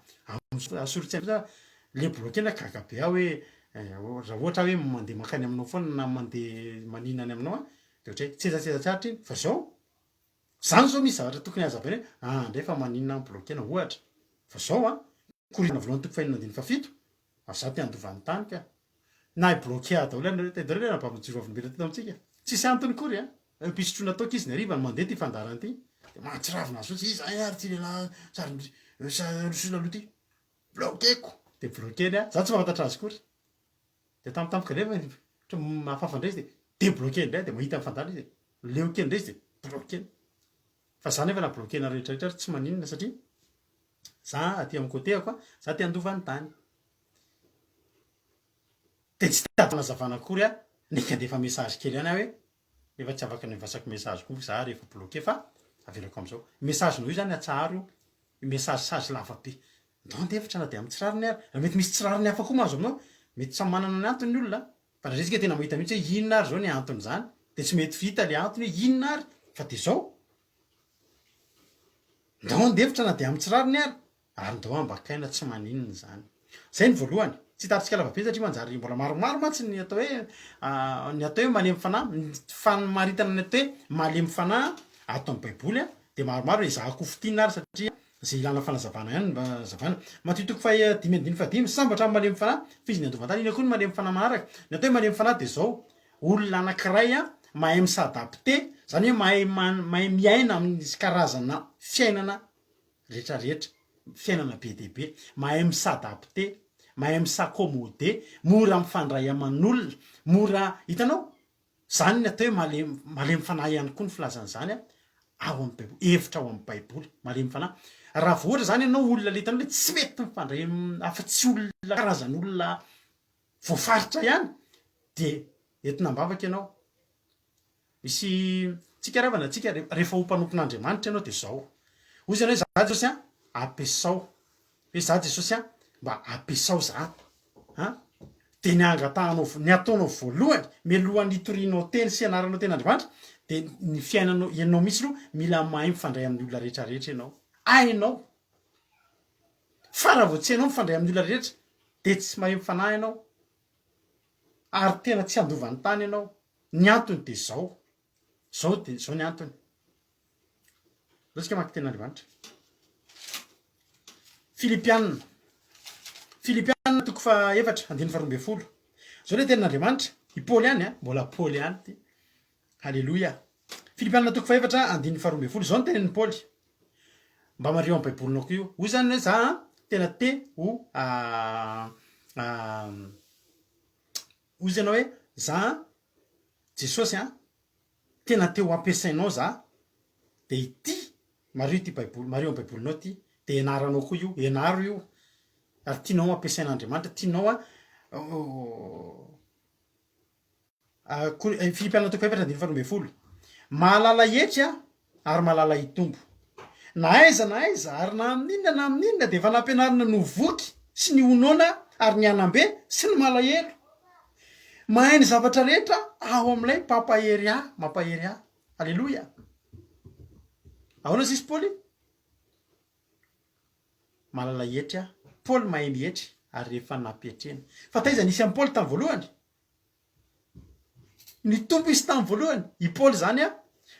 S1: asoritsaina za le bloquer-na gaga be aho hoe raha ohatra aho hoe mandeha mankany aminao foana na mandeha manina any aminao aho de ohatra hoe tsetsatsetsa tsy aritra iny fa zao Zany zao misy zavatra tokony hazavaina hoe ah ndray fa maninona aho bloquer-na ohatra fa zao an, Korintiana voalohany toko fahenina andininy fahafito, ary za te handova ny tany ka. Na hi bloquer ahy daholo ianareo, taiza daholo ilay anabavy nijoro vavolombelona teto amintsika? Tsisy antony akory an, am-pisotroana toaka izy ny hariva no mandeha ity fandaharana ity, dia mahatsiravina azy fotsiny, iza hay ary ity lehilahy sary sary aloha ity, bloquer-ko, dia bloquer-ny aho, za tsy mahafantatra azy akory. Dia tampotampoka indray fa ohatra mahafafa indray izy dia debloquer indray dia mahita ny fandalana izy dia leo kely indray izy dia bloquer. Fa za nefa na bloquer-na rehetra rehetra ary tsy maninona satria za aty amin'ny côté-ako a, za te handova ny tany. Dia tsy tady fanazavana akory aho, neka handefa message kely ihany aho hoe nefa tsy afaka nivasako message koa za rehefa bloquer fa avelako amizao. Message-nao io zany atsaharo io, message sage lava be. Ndao handefitra na dia amin'ny tsy rariny ary. Raha mety misy tsy rariny hafa koa mahazo aminao, mety samy manana ny antony ny olona, fa indraindray isika tena mahita mihitsy hoe inona ary izao ny anton'izany, dia tsy mety vita ilay antony hoe inona ary fa dia izao. Ndao handefitra na dia amin'ny tsy rariny ary, ary ndao hambakaina tsy maninona izany. Izay ny voalohany. Tsy hitaritsika lava be satria manjary mbola maromaro mantsy ny atao hoe ny atao hoe malemy fanahy, ny famaritana ny atao hoe malemy fanahy ato amin'ny baiboly dia maromaro, ezahako ho fintinina ary satria Izay ilana fanazavana ihany mba hazavaina. Matio toko faha 5 andininy fahadimy, Sambatra amin'ny malemy fanahy, fa izy ny handova tany. Inona koa ny malemy fanahy manaraka? Ny atao hoe malemy fanahy dia izao, olona anankiray mahay mi-s'adapter, izany hoe mahay mahay miaina amin'ny karazana fiainana rehetrarehetra, fiainana be dia be, mahay mi-s'adapter, mahay mi-s'accommoder, mora mifandray aman'olona, mora, hitanao? Izany ny atao hoe malemy, malemy fanahy ihany koa ny filazana izany ao amin'ny baiboly, hevitra ao amin'ny baiboly, malemy fanahy. Raha vao ohatra izany ianao olona le hitanao hoe tsy mety mifandray afa-tsy olona karazan'olona voafaritra ihany dia entina am-bavaka ianao. Misy, tsika ry havana, tsika rehefa ho mpanompon'Andriamanitra ianao dia izao, hoy izy ianao hoe za Jesosy an, ampiasao, hoe za Jesosy an, mba ampiasao za an, dia ny angatahanao, ny ataonao voalohany, mialohan'ny hitorianao teny sy hianaranao tenin'Andriamanitra, dia ny fiainanao, ianao mihitsy aloha mila mahay mifandray amin'ny olona rehetra rehetra ianao, hainao, fa raha vao tsy hainao mifandray amin'ny olona rehetra, dia tsy mahay mifanahy ianao, ary tena tsy handova ny tany ianao, Ny antony dia izao, izao dia izao ny antony. Aleo tsika maka tenin'Andriamanitra. Filipiana. Filipiana toko fahaefatra, andininy faharoa ambin'ny folo. Izao ilay tenin'Andriamanitra. I Paoly ihany, a, mbola Paoly ihany ity. Haleloia. Filipiana toko fahaefatra, andininy faharoa ambin'ny folo. Izao ny tenin'i Paoly. Mba mariho amin'ny Baibolinao koa io. Hoy izany hoe za tena te ho Hoy izy ianao hoe, za an, Jesosy an, tena te ho ampiasainao za, de ity, mariho ity baiboly, mariho amin'ny baibolinao ity, de ianaranao koa io, ianaro io, ary tianao ho ampiasain'Andriamanitra, tianao an, Filipiana toko fahefatra andininy faharoa ambin'ny folo, mahalala hetry aho ary mahalala hitombo. Na aiza na aiza ary na amin'inona na amin'inona dia efa nampianarina ny ho voky sy ny ho noana ary ny hanam-be sy ny malahelo. Mahay ny zavatra rehetra ao amin'ilay mpampahery ahy, mampahery ahy. Aleloia! Ahoana sisy Paoly? Mahalala hietry aho. Paoly mahay mietry ary efa nampietrena. Fa taiza nisy an'i Paoly tamin'ny voalohany? Nitombo izy tamin'ny voalohany. I Paoly izany an,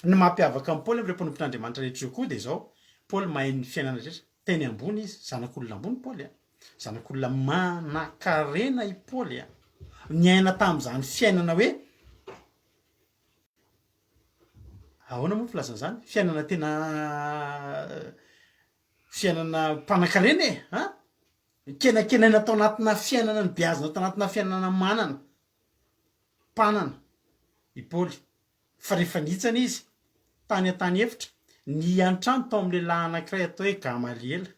S1: ny mampiavaka an'i Paoly amin'ireo mpanompon'Andriamanitra rehetra ireo koa dia izao, Paoly mahay ny fiainana rehetra. Teny ambony izy, zanak'olona ambony Paoly an. Zanak'olona manankarena i Paoly an. Niaina tamin'izany fiainana hoe, ahoana moa ny filazana izany? Fiainana tena, fiainana mpanankarena e, an. Kenakenaina tao anatina fiainana nobeazina tao anatina fiainana manana, mpanana, i Paoly. Fa rehefa nihitsana izy, tany an-tany efitra, niantrano tao amin'ny lehilahy anankiray atao hoe Gamaliela,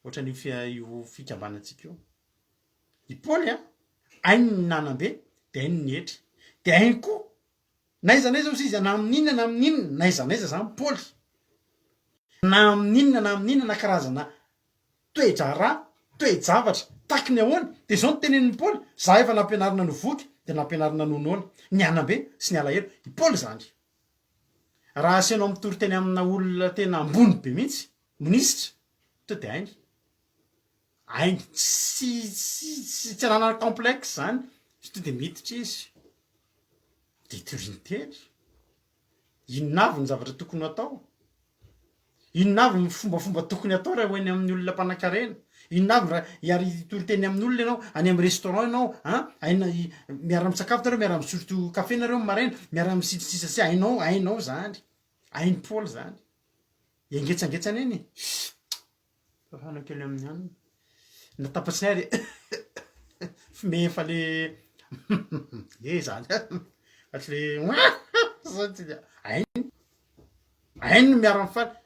S1: ohatran'io fia- io fikambanantsika io. I Paoly an, hainy ny nanam-be, dia hainy ny nietry. Dia hainy koa, n'aiza n'aiza hozy izy, na amin'inona na amin'inona, n'aiza n'aiza izany Paoly, na amin'inona na amin'inona na karazana toe-draharaha, toe-javatra, taky ny ahoana? Dia izao no tenenin'i Paoly, Izaho efa nampianarina ny ho voky, dia nampianarina ny ho noana, ny hanam-be sy ny alahelo. I Paoly izany. Raha asainao mitory teny amina olona tena ambony be mihitsy, minisitra, to dia hainy. Hainy. Tsy, tsy, tsy, tsy ananany complexe izany. Fa to dia miditra izy. Dia toriany teny. Inona avy ny zavatra tokony ho atao? Inona avy ny fombafomba tokony hatao raha ho eny amin'ny olona mpanankarena? Inona avy raha hiary hitory teny amin'olona ianao, any amin'ny restaurant ianao, an, haina miara-misakafo nareo, miara-misotro kafe nareo amin'ny maraina, miara-misitritsisa sy hainao, hainao zany. Hain'i Paoly zany. Hiangetsangetsana eny e. Fafana kely amin'ny hanina. Na tapatsy ary fme efa le e zany fa tsy le zany tsy hainy hainy ny miara-mifaly.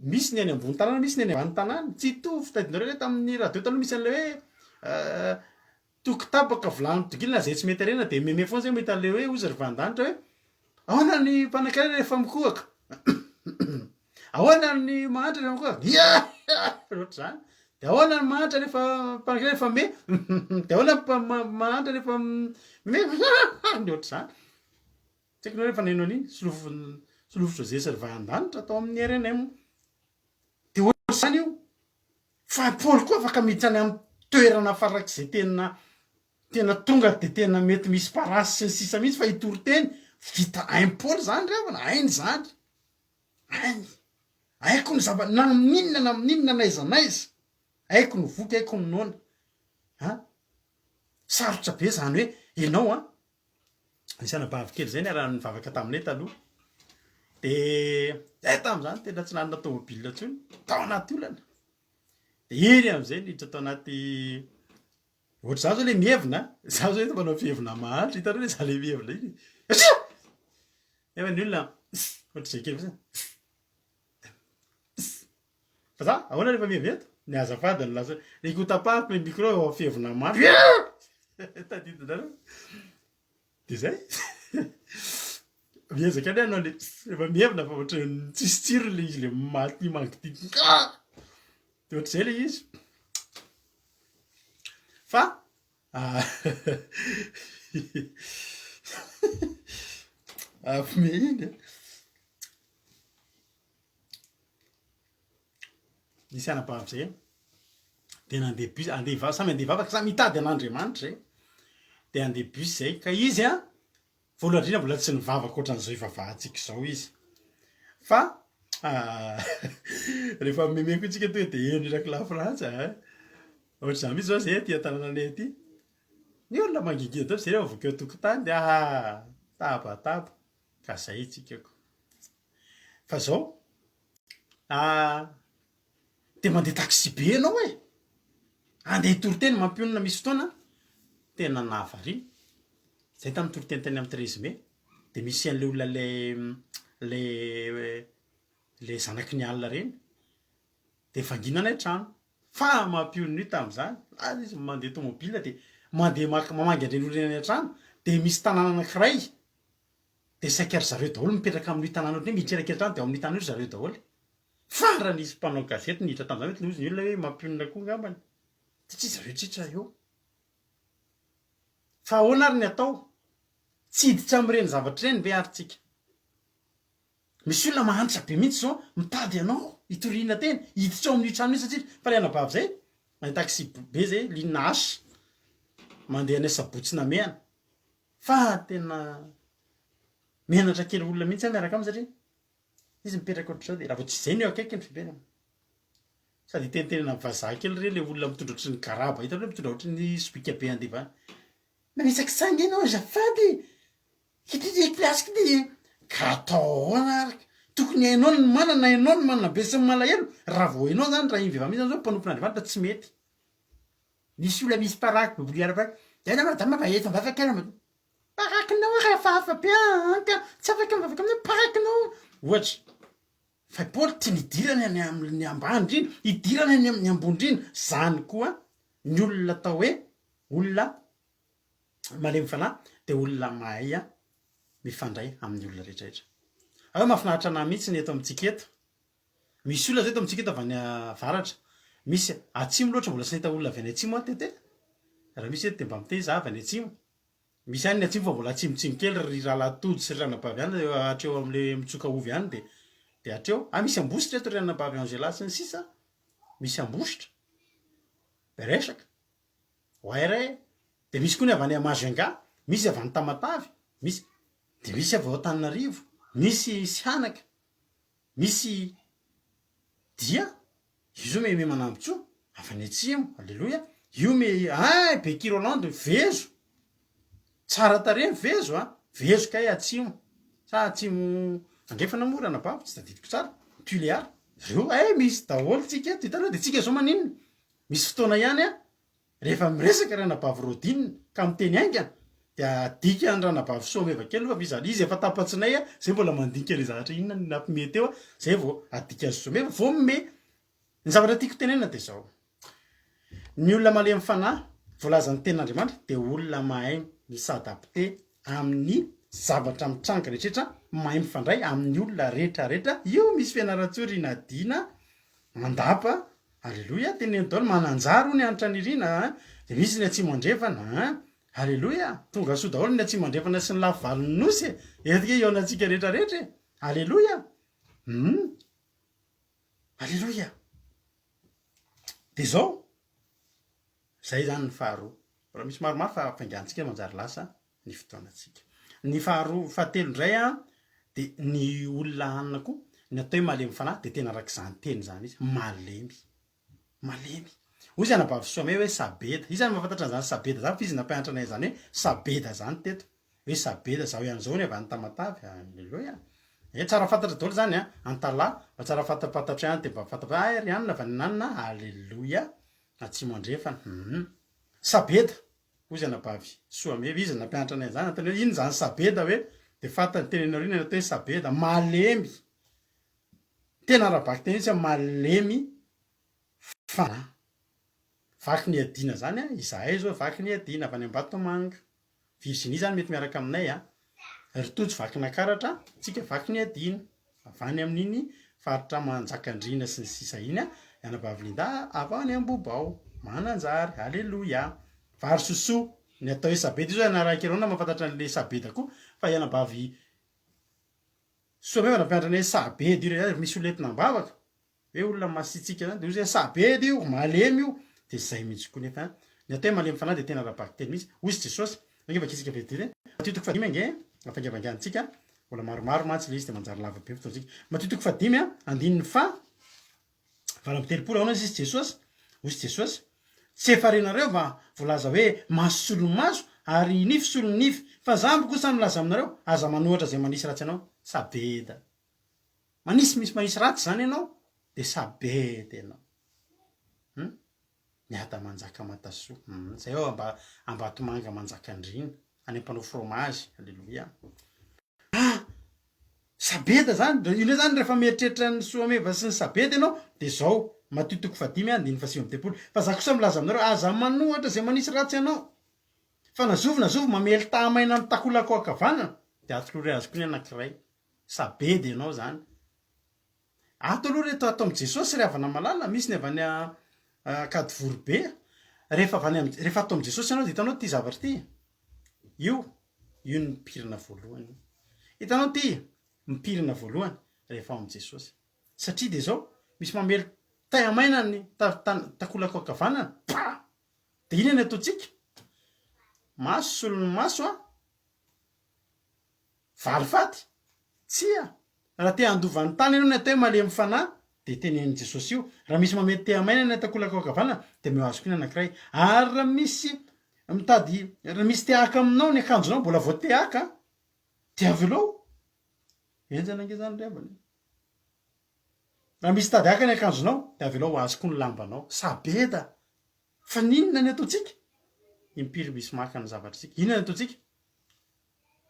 S1: Misy ny any ambony tanàna, misy ny any ambany tanàna. Tsy hitovy, tadidinareo ve tamin'ny radio taloha misy an'ilay hoe Toko tapaka vilany tongilana zay tsy mety harena de meme foana zay mahita anle hoe ozy ry vandanitra hoe ahoana ny mpanakarena rehefa mikohaka ahoana ny mahantra rehefa mikohaka ia ohatr'izany de ahoana ny mahantra rehefa mpanakarena rehefa me de ahoana ny mahantra rehefa me de ohatr'izany tsy haiko nareo efa naheno an'iny solofo solofo José sy ry vandanitra tao amin'ny rnm de ohatr'izany io Fa Paoly koa afaka miditra any amin'ny toerana farak'izay tena tena tonga de tena mety misy parasy sy ny sisa mihitsy fa hitory teny, vita hain'i Paoly zany ry havana, hainy zany, hainy, haiko ny zava, na amin'inona na amin'inona n'aiza n'aiza, haiko ny voky, haiko ny noana, an, sarotra be zany hoe ianao an, Nisy anabavy kely zay niara-nivavaka taminay taloha. De zay tamin'izany tena tsy nanana tomobile intsony, tao anaty olana. De iry am'zay niditra tao anaty. Ohatr'izaho zao le mievina, izaho zao eto manao fievina mahantra, hitanareo le izaho le mievina iny. Atsia! Nefa ny olona ohatr'izay kely fotsiny. Fa za, ahoana rehefa mievina eto? Ny azafady no lasa, le kotapahako le micro eo amin'ny fievina mahantra. Tadidinareo? De zay. Miezaka anie hanao le rehefa mievina fa ohatran'ny tsisy tsirony le izy le maty mangididy. De ohatr'izay le izy. Fa Ampime iny e. Nisy anabavy zay de nandeha bus, andeha hivavaka, samy andeha hivavaka, samy hitady an'Andriamanitra zay, de andeha bus zay, ka izy an, voalohany indrindra mbola tsy nivavaka ohatran'izao ivavahantsika izao izy, fa rehefa mimeme koa tsika tonga de heno eraky la Frantsa an, ohatr'izany mihitsy zao zay aty an-tanànanay aty, ny olona mangingina daholo zay rehefa voky eo an-tokotany de ah tabataba, ka zay tsika ko. Fa zao, de mandeha taxi be ianao e! Andeha hitory teny mampionona misy fotoana tena nahavariana, zay tamin'ny toriteny teny amin'ny treize mai, de misy an'le olona le le le zanaky ny alina reny, de vangiana anay trano, fa mampionona io tamin'izany, lasa izy mandeha tomobile de mandeha maka mamangy an'ireny olona ireny any an-trano, de misy tanàna anakiray Dia saika ry zareo daholo mipetraka amin'io tanàna ohatran'ny hoe miditra elankelantrano dia ao amin'io tanàna io ry zareo daholo. Fa raha nisy mpanao gazety niditra tamin'izany mety hozy ny olona hoe mampionona koa angambany satria zareo tsitra eo. Fa ahoana ary ny atao? Tsy hiditra amin'ireny zavatra ireny ve ary tsika? Misy olona mahantra be mihitsy izao mitady anao hitoriana teny, hiditra ao amin'io trano io satria fa ilay anabavy izay, mandeha taxi be izay, ligne H, mandeha any Sabotsy Namehana. Fa tena menatra kely olona mihitsy aho miaraka aminy satria izy mipetraka ohatr'izao dia raha vao tsy izay no eo akaikiny fibenana. Sady itenitenena vazaha kely re le olona mitondra ohatry ny garaba, hitanao le mitondra ohatry ny sobika be andeha any. Manitsakitsaha ange ianao azafady e! Ity dia kilasy ity e! Ka atao ahoana ary? Tokony hainao ny manana, hainao ny manana be sy ny malahelo, raha vao hainao zany raha iny vehivavy iny zany zao mpanompon'Andriamanitra tsy mety. Misy olona misy paraky boboliara paraky, zay na madama fa eto mivavaka kely madama. Parakinao ary hafahafa be an ka tsy afaka mivavaka aminao parakinao. Ohatra, fa i Paoly tiany hidirana any amin'ny ambany indrindra, hidirana any amin'ny ambony indrindra, zany koa ny olona atao hoe olona malemy fanahy dia olona mahay mifandray amin'ny olona rehetra rehetra. Ao mahafinaritra anah mihitsy ny eto amintsika eto, Misy olona zao eto amintsika eto avy any avaratra, misy atsimo loatra mbola tsy nahita olona avy any atsimo aho teto e! Raha misy eto de mba miteny za avy any atsimo, misy ihany ny atsimo fa mbola atsimotsimo kely ry rahalahy Tojo sy ry ranabavy any hatreo amle mitsoka ovy any de de hatreo, ah misy Ambositra eto ry ranabavy Angela sy ny sisa, misy Ambositra, be resaka, oay re, de misy koa ny avy any Majunga, misy avy any Tamatave, misy, de misy avy ao Antananarivo, misy Sihanaka. Misy dia, io zao Mémé Manambotsoa, avy any atsimo, aleloia, io me, hay Becky Rolland, vezo, tsara tarehy ny vezo a, vezo kay atsimo, sa atsimo andrefana moa ranabavy, tsy tadidiko tsara, Tuléar, reo, hay misy daholo tsika eto, hitanao, de tsika zao maninona, misy fotoana ihany a, Rehefa miresaka ranabavy Rodine ka miteny haingana dia adikany ranabavy Soameva kely aloha fa izy izy efa tapa-tsinay zay mbola mandinika le zavatra inona no nampime teo zay vao adikany Soameva vao mime. Ny zavatra tiako tenenina dia zao, ny olona malemy fanahy voalazan'ny tenin'Andriamanitra dia olona mahay mi-s'adapter amin'ny zavatra mitranga rehetra mahay mifandray amin'ny olona rehetra rehetra, io misy Fianarantsoa ry Nadina Andapa, Aleloia, teneno daholo, Mananjary hono i Hanitra Nirina a, dia misy ny Atsimo Andrefana a, Aleloia, tonga soa daholo ny Atsimo Andrefana sy ny lafy valon'ny Nosy e, eto ange hihaonantsika rehetra rehetra e, Aleloia, hum, Aleloia, dia izao, izay izany ny faharoa, mbola misy maromaro fa faingantsika manjary lasa ny fotoanantsika. Ny faharoa, fahatelo indray an, dia ny olona hanina koa, ny atao hoe malemy fanahy dia tena araka izany teny izany mihitsy, malemy. Malemy. Hoy izy anabavy Sommet hoe sabeda. Iza no mahafantatra an'izany sabeda izany fa izy nampianatra anay an'izany hoe sabeda izany teto. Hoe sabeda, zaho ihany izao ny avy any Tamatave. Aleloia. Eh, tsara fantatra daholo izany an, Antalaha, mba tsara fantapantatra ihany dia mba fantapantatra, ah ry anona avy any Ananona, aleloia. Atsimo andrefana, hum. Sabeda, hoy izy anabavy Soameva, izy no nampianatra anay an'izany, nanontany hoe inona izany sabeda hoe, dia fantany teny aoriana ny atao hoe sabeda, malemy, tena ara-bakiteny mihitsy hoe malemy fanahy. Vaky niadiana izany an, izahay izao vaky niadiana avy any Ambatomanga. Virginie izany mety miaraka aminay an. Ry Tojo Vakinakaratra, tsika vaky niadiana. Avy any amin'iny faritra Manjakandriana sy ny sisa iny an. I anabavy Linda avy any Ambohibao. Mananjary. Aleloia. Vary sosoa. Ny atao hoe sabeda io izao ianarahako ireo na mahafantatra an'ilay sabeda koa fa i anabavy Soa nampianatra anay hoe sabeda io rehefa misy olona entina am-bavaka. Hoe olona masiatsiaka zany de ozy hoe sabedy io, malemy io, de zay mihitsy koa nefa ny atao hoe malemy fanahy de tena ara-bakiteny mihitsy, hozy Jesosy, ange vakintsika vetivety e, Matio toko fahadimy ange afaingafainganintsika, mbola maromaro mantsy le izy de manjary lava be fotoantsika, Matio toko fahadimy a, andininy faha 38, ahoana hozy Jesosy, hozy Jesosy, tsy efa renareo va voalaza hoe maso solon'ny maso ary nify solon'ny nify, fa za kosa milaza aminareo, aza manohatra izay manisy ratsy anao, sabeda. Manisy misy manisy ratsy zany ianao de sabedy ianao. Hum Miadamanjaka Matasoa hum zay ao amba Ambatomanga Manjakandriana any mpanao fromage aleloia. Ah! Sabeda zany, io ndray zany rehefa mieritreritra ny soameva sy ny sabeda ianao de zao, Matio toko fahadimy andininy faha39, fa za kosa milaza aminareo aza manohatra zay manisy ratsy anao, fa na zovy na zovy mamely tahamaina ny takolako ankavanana de atolory azy koa ny anankiray. Sabedy ianao zany. Ato aloha reto ato amin'i Jesosy ry havana malala, misy ny avy any Ankadivoribe, rehefa avy any am- rehefa ato amin'i Jesosy ianao dia hitanao ity zavatra ity, io, io no mipirina voalohany io. Hitanao ity, mipirina voalohany rehefa ao amin'i Jesosy. Satria dia izao, misy mamely tay-maina ny ta- ta- takolaka ankavanana, pa! Dia inona ny ataontsika? Maso solon'ny maso an! Valifaty? Tsia! Raha te handova ny tany ianao ny atao hoe malemy fanahy dia tenenin'i Jesosy io, raha misy mamety tehamaina ny takolaka ao ankavanana dia omeo azy koa ny anankiray. Ary raha misy mitady, raha misy te haka aminao ny akanjonao mbola vao te haka dia avelao. Henjana ange izany ry havana e. Raha misy tady haka ny akanjonao dia avelao ho azy koa ny lambanao. Sabeda! Fa n'inona ny ataontsika? Impiry misy maka ny zavatr'tsika. Inona ny ataontsika?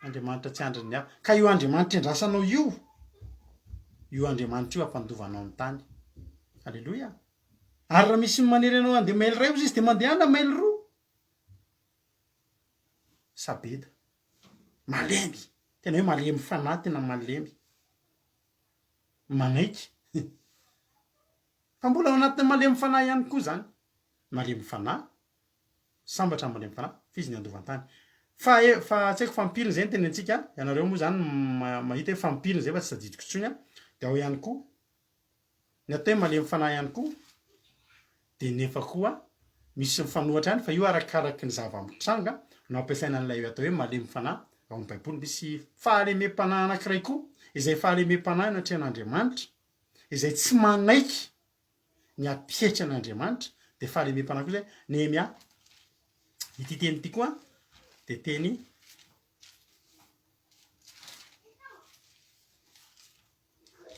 S1: Andriamanitra tsy andrin'ny hafa. Ka io Andriamanitra endrasanao io, io Andriamanitra io hampandova anao ny tany. Aleloia. Ary raha misy manery anao handeha mail iray ozy izy dia mandehana mail roa. Sabeda. Malemy. Tena hoe malemy fanahy, tena malemy. Manaiky. Fa mbola ao anatin'ny malemy fanahy ihany koa izany. Malemy fanahy. Sambatra ny malemy fanahy, fa izy ny handova ny tany. Fa e, fa tsy haiko fampiriny izay ny tenentsika, ianareo moa izany mahita hoe fampiriny izay fa tsy tadidiko intsony an. Dia ao ihany koa, ny atao hoe malemy fanahy ihany koa, dia nefa koa misy mifanohatra ihany, fa io arakaraky ny zava-mitranga no ampiasaina an'ilay atao hoe malemy fanahy ao amin'ny Baiboly. Misy fahalemem-panahy anankiray koa, izay fahalemem-panahy natrehan'Andriamanitra, izay tsy manaiky ny hampietry an'Andriamanitra, dia fahalemem-panahy koa izay. Nehemia, ity teny ity koa dia teny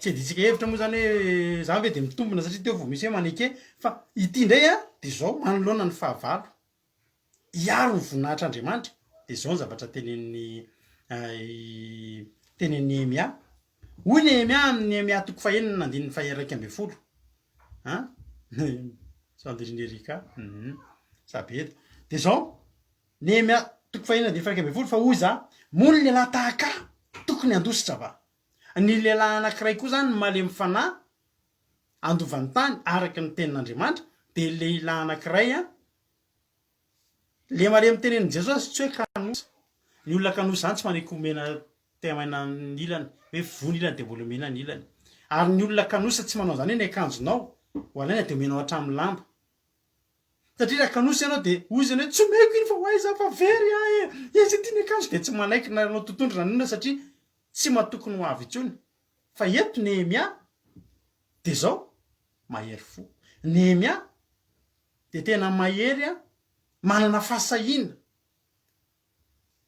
S1: tsy adintsika hevitra moa zany hoe zany ve dia mitombina satria teo vao misy hoe maneke fa ity indray a dia zao manoloana ny fahavalo hiaro ny voninahitr'Andriamanitra, dia izao ny zavatra tenenin'i tenenin'i Nehemia. Hoy Nehemia amin'ny Nehemia toko fahenina andininy faha-11. An? Sandrine Erika. Mhm. Sabeda. Dia izao, Nehemia toko fahenina andininy faha-11, fa hoy izaho, moa ny lehilahy tahaka ahy tokony handositra va? Ny lehilahy anankiray koa izany malemy fanahy handova ny tany araka ny tenin'Andriamanitra, dia lehilahy anankiray an, Le malemy tenenin'i Jesosy tsy hoe kanosa. Ny olona kanosa izany tsy manaiky omena tehamaina ny ilany, hoe voa ny ilany dia mbola omena ny ilany. Ary ny olona kanosa tsy manao an'izany hoe ny akanjonao ho alaina dia omenao hatramin'ny lamba. Satria raha kanosa ianao dia hoy izy hoe tsy omeko iny fa ho aiza fa very aho e! Aiza ity ny akanjo dia tsy manaiky na anao totondry na inona satria tsy matoky ny ho avy intsony. Fa eto Nehemia dia izao, mahery fo. Nehemia dia tena mahery an, manana fahasahiana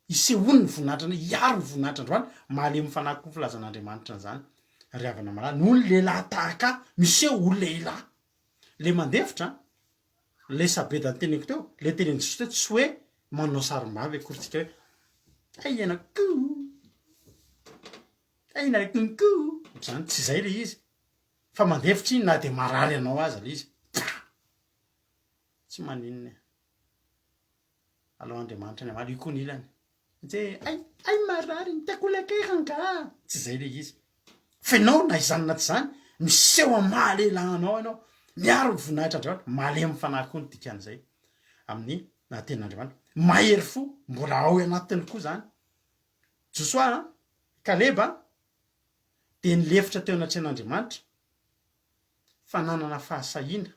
S1: hisehoany ny voninahitra, hiaro ny voninahitra androany, malemy fanahy koa filazan'Andriamanitra an'izany ry havana malala, noho ny lehilahy tahaka ahy, miseho ho lehilahy, le mandefitra an. Le sabeda noteneniko teo, le tenenin'i Jesosy teo tsy hoe manao sarim-bavy akory tsika hoe hay ianao kou, hay ianareo kounkou, ohatr'izany, tsy izay le izy fa mandefitra iny na dia marary anao aza le izy, pah! Tsy maninona e. Alao Andriamanitra ny hamaly, io koa ny ilany. Tsy hoe hay, hay marary ny takolaka e rangaha! Tsy izay ilay izy. Fa ianao na izany na tsy izany, miseho amin'ny maha lehilahy anao ianao, miaro ny voninahitr'Andriamanitra, malemy fanahy koa ny dikan'izay amin'ny tenin'Andriamanitra. Mahery fo, mbola ao anatiny koa izany. Josoa, Kaleba dia nilefitra teo anatrehan'Andriamanitra fa nanana fahasahiana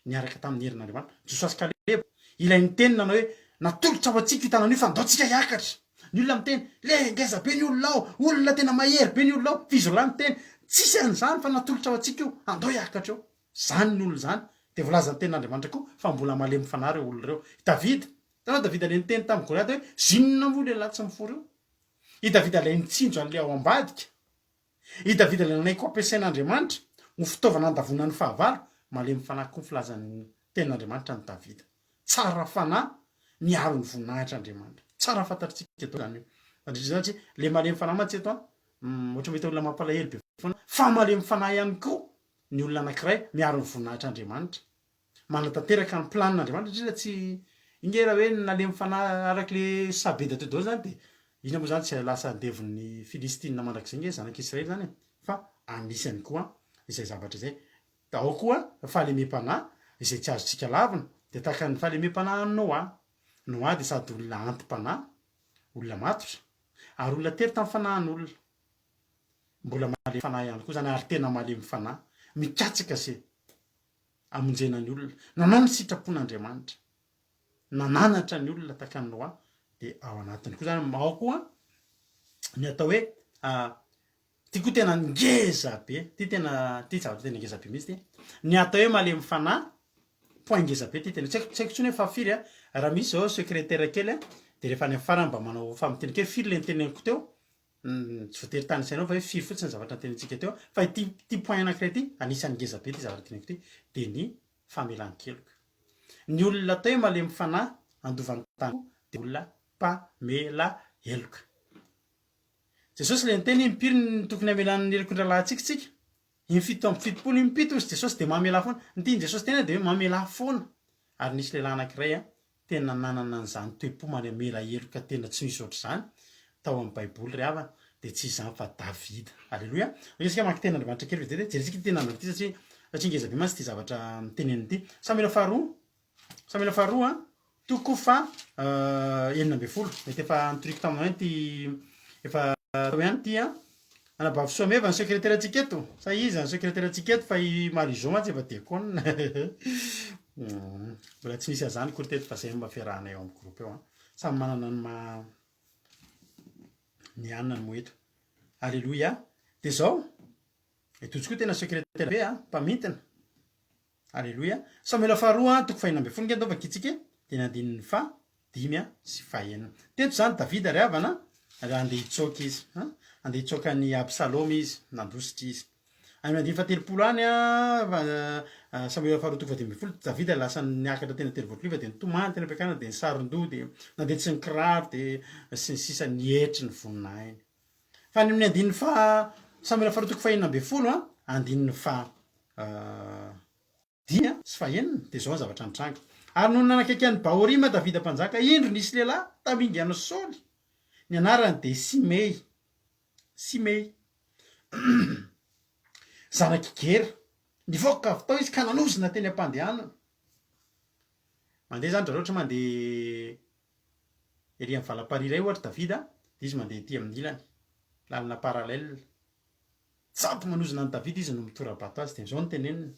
S1: niaraka tamin'ny herin'Andriamanitra. Josoa sy Kaleba, ilay niteny nanao hoe, Natolotra ho antsika io tanàna io fa ndao tsika hiakatra. Ny olona miteny, Le ngeza be ny olona ao, olona tena mahery be ny olona ao. Fa izy roalahy niteny, Tsisy an'izany fa natolotra ho antsika io, andao hiakatra eo. Izany ny olona izany. Dia voalazan'ny tenin'Andriamanitra koa fa mbola malemy fanahy ireo olona ireo. I Davida, hitanao Davida ilay niteny tamin'i Goliata hoe, Zinona moa io lehilahy tsy mifoha io? I Davida ilay nitsinjo an'ilay ao ambadika. I Davida ilay nanaiky ho ampiasain'Andriamanitra ho fitaovana handavoana ny fahavalo, malemy fanahy koa ny filazan'ny Tenin'Andriamanitra an'i Davida. Tsara fanahy miaro ny voninahitr'Andriamanitra. Tsara fantatritsika daholo izany mandritra izany satria ilay malemy fanahy mantsy eto an, ohatra mahita olona mampalahelo be foana, fa malemy fanahy ihany koa ny olona anankiray miaro ny voninahitr'Andriamanitra. manatanteraka ny planina Andriamanitra satria tsy inge raha hoe nalemy fanahy araka le sabeda teo daholo zany de inona moa zany tsy lasa andevon'ny Filistina mandrakizay nge zanak'Israely zany e fa anisany koa izay zavatra izay ao koa fahalemem-panahy izay tsy azontsika lavina de tahaka ny fahalemem-panahy an'i Noa. Noa dia sady olona anti-panahy, olona matotra ary olona tery tamin'ny fanahin'olona. Mbola malemy fanahy ihany koa zany ary tena malemy fanahy, mikatsaka sy hamonjena ny olona, nanao ny sitrapon'Andriamanitra, nananatra ny olona tahaka an'i Noa, dia ao anatiny koa izany, ao koa ny atao hoe ity koa tena ngeza be, ity tena, ity zavatra tena ngeza be mihitsy ity, ny atao hoe malemy fanahy, point ngeza be ity tena, tsy haiko, tsy haiko intsony hoe fahafiry an, raha misy izao secrétaire kely an, dia rehefa any amin'ny farany mba manao famintinana kely, firy ilay noteneniko teo, Tsy voatery tanisainao fa hoe firy fotsiny ny zavatra notenenintsika teo fa ity ity point anankiray ity anisan'ny ngeza be ity zavatra teneniko ity dia ny famelan-keloka. Ny olona atao hoe malemy fanahy handova ny tany koa dia olona mpamela heloka. Jesosy ilay niteny hoe impiry no tokony hamelana ny heloky ny rahalahintsika isika? Infito amby 70 impito hozy Jesosy dia mamelà foana. Ny tian'i Jesosy tenena dia hoe mamelà foana. Ary nisy lehilahy anankiray tena nanana an'izany toe-po mamela heloka tena tsy nisy ohatr'izany tao amin'ny Baiboly ry havana, dia tsy izany fa Davida. Aleloia. Andeha isika hamaky tenin'Andriamanitra kely vetivety. Jerentsika ity tenin'Andriamanitra ity satria satria ngeza be mantsy ity zavatra teneniny ity. Samoela faharoa, Samoela faharoa, toko faha 16. Mety efa notoriko taminao ihany ity efa tao ihany ity an. Anabavy Soameva ny sekretera antsika eto? Sa iza ny sekretera antsika eto fa i Marie Jo mantsy efa diakona. Mbola tsy nisy an'izany akory teto fa zay no mba fiarahanay ao amin'ny groupe eo an. Samy manana ny maha ny anany moa eto. Alléluia. Dia zao, i Tojo koa tena sekretera be an, mpamintina. Aleloia. Samoela faharoa toko fahenina ambin'ny folo nge ndao vakintsika e, dia ny andininy faha dimy sy fahenina. Teto izany Davida ry havana raha andeha hitsoaka izy. Andeha hitsoaka an'i Absaloma izy, nandositra izy. Any amin'ny andininy fahatelopolo any, Samoela faharoa toko fahadimy ambin'ny folo, Davida lasa niakatra teny an-tendrombohitra Oliva dia nitomany teny am-piakarana dia nisaron-doha dia nandeha tsy nikiraro dia sy ny sisa nietry ny voninahiny. Fa any amin'ny andininy faha Samoela faharoa toko fahenina ambin'ny folo a, andininy faha dimy sy fahenina dia izao ny zavatra nitranga. Ary nony nanakaiky an'i Bahorima Davida mpanjaka, indro nisy lehilahy tamingan'i Saoly, ny anarany dia Simey, Simey, zanak'i Gera. Nivoaka avy tao izy ka nanozona teny am-pandehanana. Mandeha izany dra ohatra mandeha Ery amin'ny valamparihy iray ohatra Davida dia izy mandeha ety amin'ny ilany, lalana parallèle. Sady manozona an'i Davida izy no mitora-bato azy, dia izao no teneniny,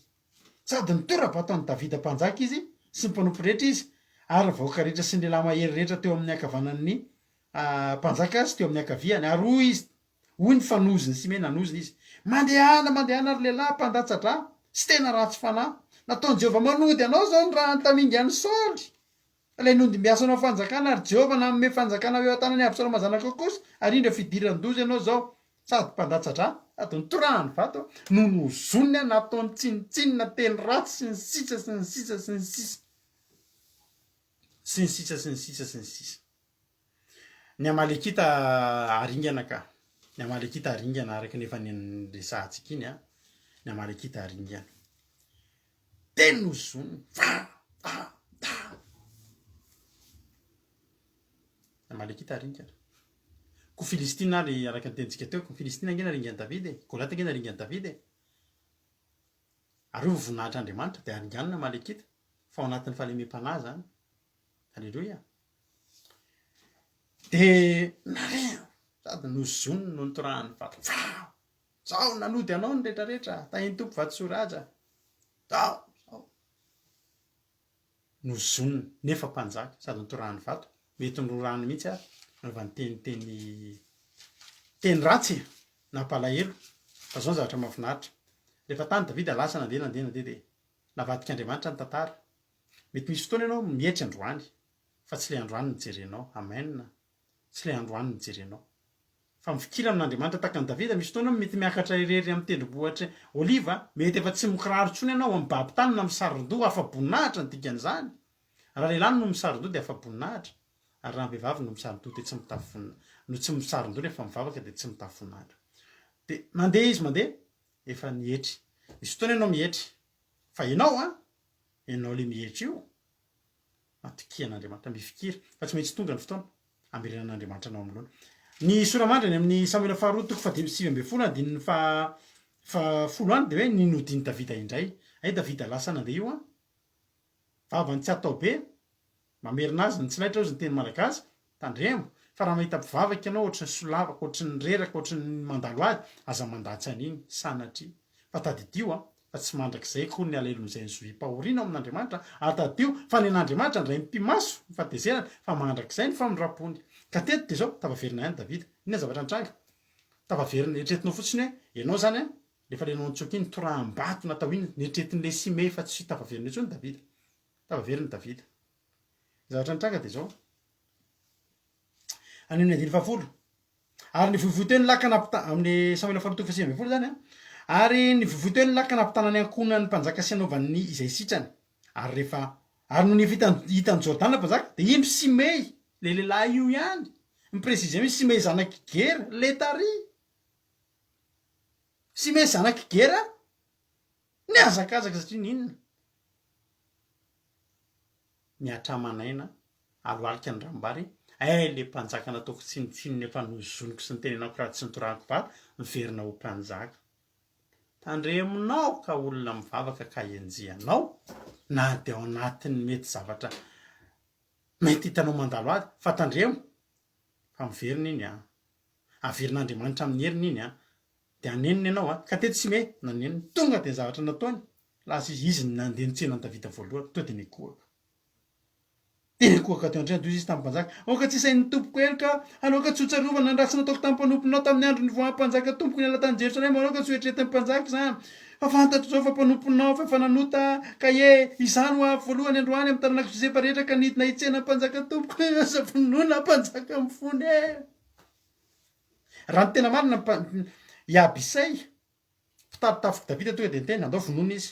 S1: Sady nitora-bato an'i Davida mpanjaka izy sy ny mpanompo rehetra izy, ary ny vahoaka rehetra sy ny lehilahy mahery rehetra teo amin'ny ankavanan'ny mpanjaka sy teo amin'ny ankaviany, ary hoy izy, hoy ny fanozon'i Simey, nanozona izy, Mandehana, mandehana, ry lehilahy mpandatsa-drà sy tena ratsy fanahy! Nataon'i Jehovah manody anao izao ny rà tamingan'i Saoly! Ilay nondimbiasanao fanjakana, ary Jehovah nanome fanjakana ho eo an-tanan'i Absaloma zanakao kosa, ary indro fidiran-doza ianao izao, sady mpandatsa-drà, sady notorahany vato, no nozoniny nataony tsinontsinona, teny ratsy, sy ny sisa sy ny sisa sy ny sisa. Sy ny sisa sy ny sisa sy ny sisa. Ny Amalekita haringana ka. Ny Amalekita haringana araka ny efa niresahantsika iny an. Ny Amalekita haringana. Dia nozoniny. Fa, ta, ta. Ny Amalekita haringana. Koa Filistina ary araka ny tenintsika teo, koa Filistina ange naringan'i Davida e. Goliata ange naringan'i Davida e. Ary io voninahitr'Andriamanitra dia haringanina Amalekita fa ao anatin'ny fahalemem-panahy izany. Aleloia. Dia narehany sady nozoniny no nitorahany vato. Vao! Zao nanody anao ny retraretra, tahin'ny Tompo vatosoa raja. Zao, zao. Nozoniny, nefa mpanjaka, sady nitorahany vato, mety nororany mihitsy ary, nanaovany teniteny teny ratsy e, nampalahelo. Fa zao ny zavatra mahafinaritra, rehefa tany Davida lasa nandeha nandeha nandeha dia navadik'Andriamanitra ny tantara. Mety misy fotoana ianao mietry androany, fa tsy ilay androany no jerenao. Amen. Tsy ilay androany no jerenao. Fa mifikira amin'Andriamanitra tahaka an'i Davida, misy fotoana mety miakatra irery amin'ny tendrombohitra Oliva, mety efa tsy mikiraro intsony ianao, mibaby tany na misaron-doha, afa-boninahitra ny dikan'izany. Raha lehilahy no misaron-doha dia afa-boninahitra, ary raha ny vehivavy no misaron-doha dia tsy mitafy voninahitra, no tsy misaron-doha nefa mivavaka dia tsy mitafy voninahitra. Dia mandeha izy mandeha, efa nietry. Misy fotoana ianao mietry, fa ianao an, ianao ilay mietry io, Matokia an'Andriamanitra, mifikira, fa tsy maintsy tonga ny fotoana hamerenan'Andriamanitra anao amin'ny laona. Ny sora-mandry any amin'ny Samoela faharoa toko fahadimy 19 andininy faha fahafolo any dia hoe ny nodian'i Davida indray. Hay Davida lasa nandeha io an! Vavany tsy atao be, mamerina azy ny tsy laitra hozy ny teny malagasy, Tandremo fa raha mahita mpivavaka ianao ohatry ny solavaka, ohatry ny reraka, ohatry ny mandalo ady, aza mandatsa an'iny, sanatria. Fa tadidio an, fa tsy mandrakizay akory ny alahelon'izay nizohiam-pahoriana ao amin'Andriamanitra, ary tadidio fa ny an'Andriamanitra ny Raim-pimaso ny fahatezerany, fa mandrakizay ny famindram-pony. Ka teto dia izao, tafaverina ihany Davida. Inona ny zavatra nitranga? Tafaverina, eritreretinao fotsiny hoe, ianao izany an, rehefa ilay nantsoiko iny, toraham-bato natao iny, neritreretin'ilay Simey fa tsy tafaverina intsony Davida. Tafaverina Davida. Ny zavatra nitranga dia izao, any amin'ny andininy fahafolo, ary nivoivoy teo ny lakana ampita-, amin'ny Samoela faharoa toko fahasivy ambin'ny folo izany an, ary nivoivoy teo ny lakana ampitana ny ankohonan'ny mpanjaka sy hanaovany ny izay sitrany. Ary rehefa, ary nony efa hitan'i, hitan'i Jordana ny mpanjaka, dia indro Simey, ilay lehilahy io ihany, mi-préciser mihitsy, Simey zanak'i Gera, ilay tary. Simey zanak'i Gera, nihazakazaka satria n'inona? Mihatra aman'aina, alohalika ny ranombary, eh le mpanjaka nataoko tsinontsinona efa nozoniko sy nitenenako ratsy sy nitorahako vato, miverina ho mpanjaka. Tandremonao ka olona mivavaka ka enjehanao na dia ao anatin'ny mety zavatra mety hitanao mandalo azy fa tandremo fa miverina iny an! Averin'Andriamanitra amin'ny heriny iny an! Dia hanenina ianao an! Ka teto Simey nanenina, tonga dia ny zavatra nataony, lasa izy, izy no nandeha nitsena an'i Davida voalohany, tonga dia nikohaka. Dia nikohaka teo antrehany, toy izy tamin'ny mpanjaka, Aoka tsy hisain'ny tompoko heloka aho, ary aoka tsy hotsarovana ny ratsy nataoko tamin'ny mpanomponao tamin'ny andro nivoahan'ny mpanjaka tompoko niala tany Jerosalema, ary aoka tsy hoeritreretin'ny mpanjaka izany. Fa fantatro izao fa mpanomponao fa efa nanota, ka ie, izaho no avy voalohany androany amin'ny taranak'i Josefa rehetra ka nidina hitsena ny mpanjaka tompoko, aza vonoina mpanjaka mifona e! Raha ny tena marina, i Abisay, mpitari-tafik'i Davida tonga dia niteny, andao vonoina izy.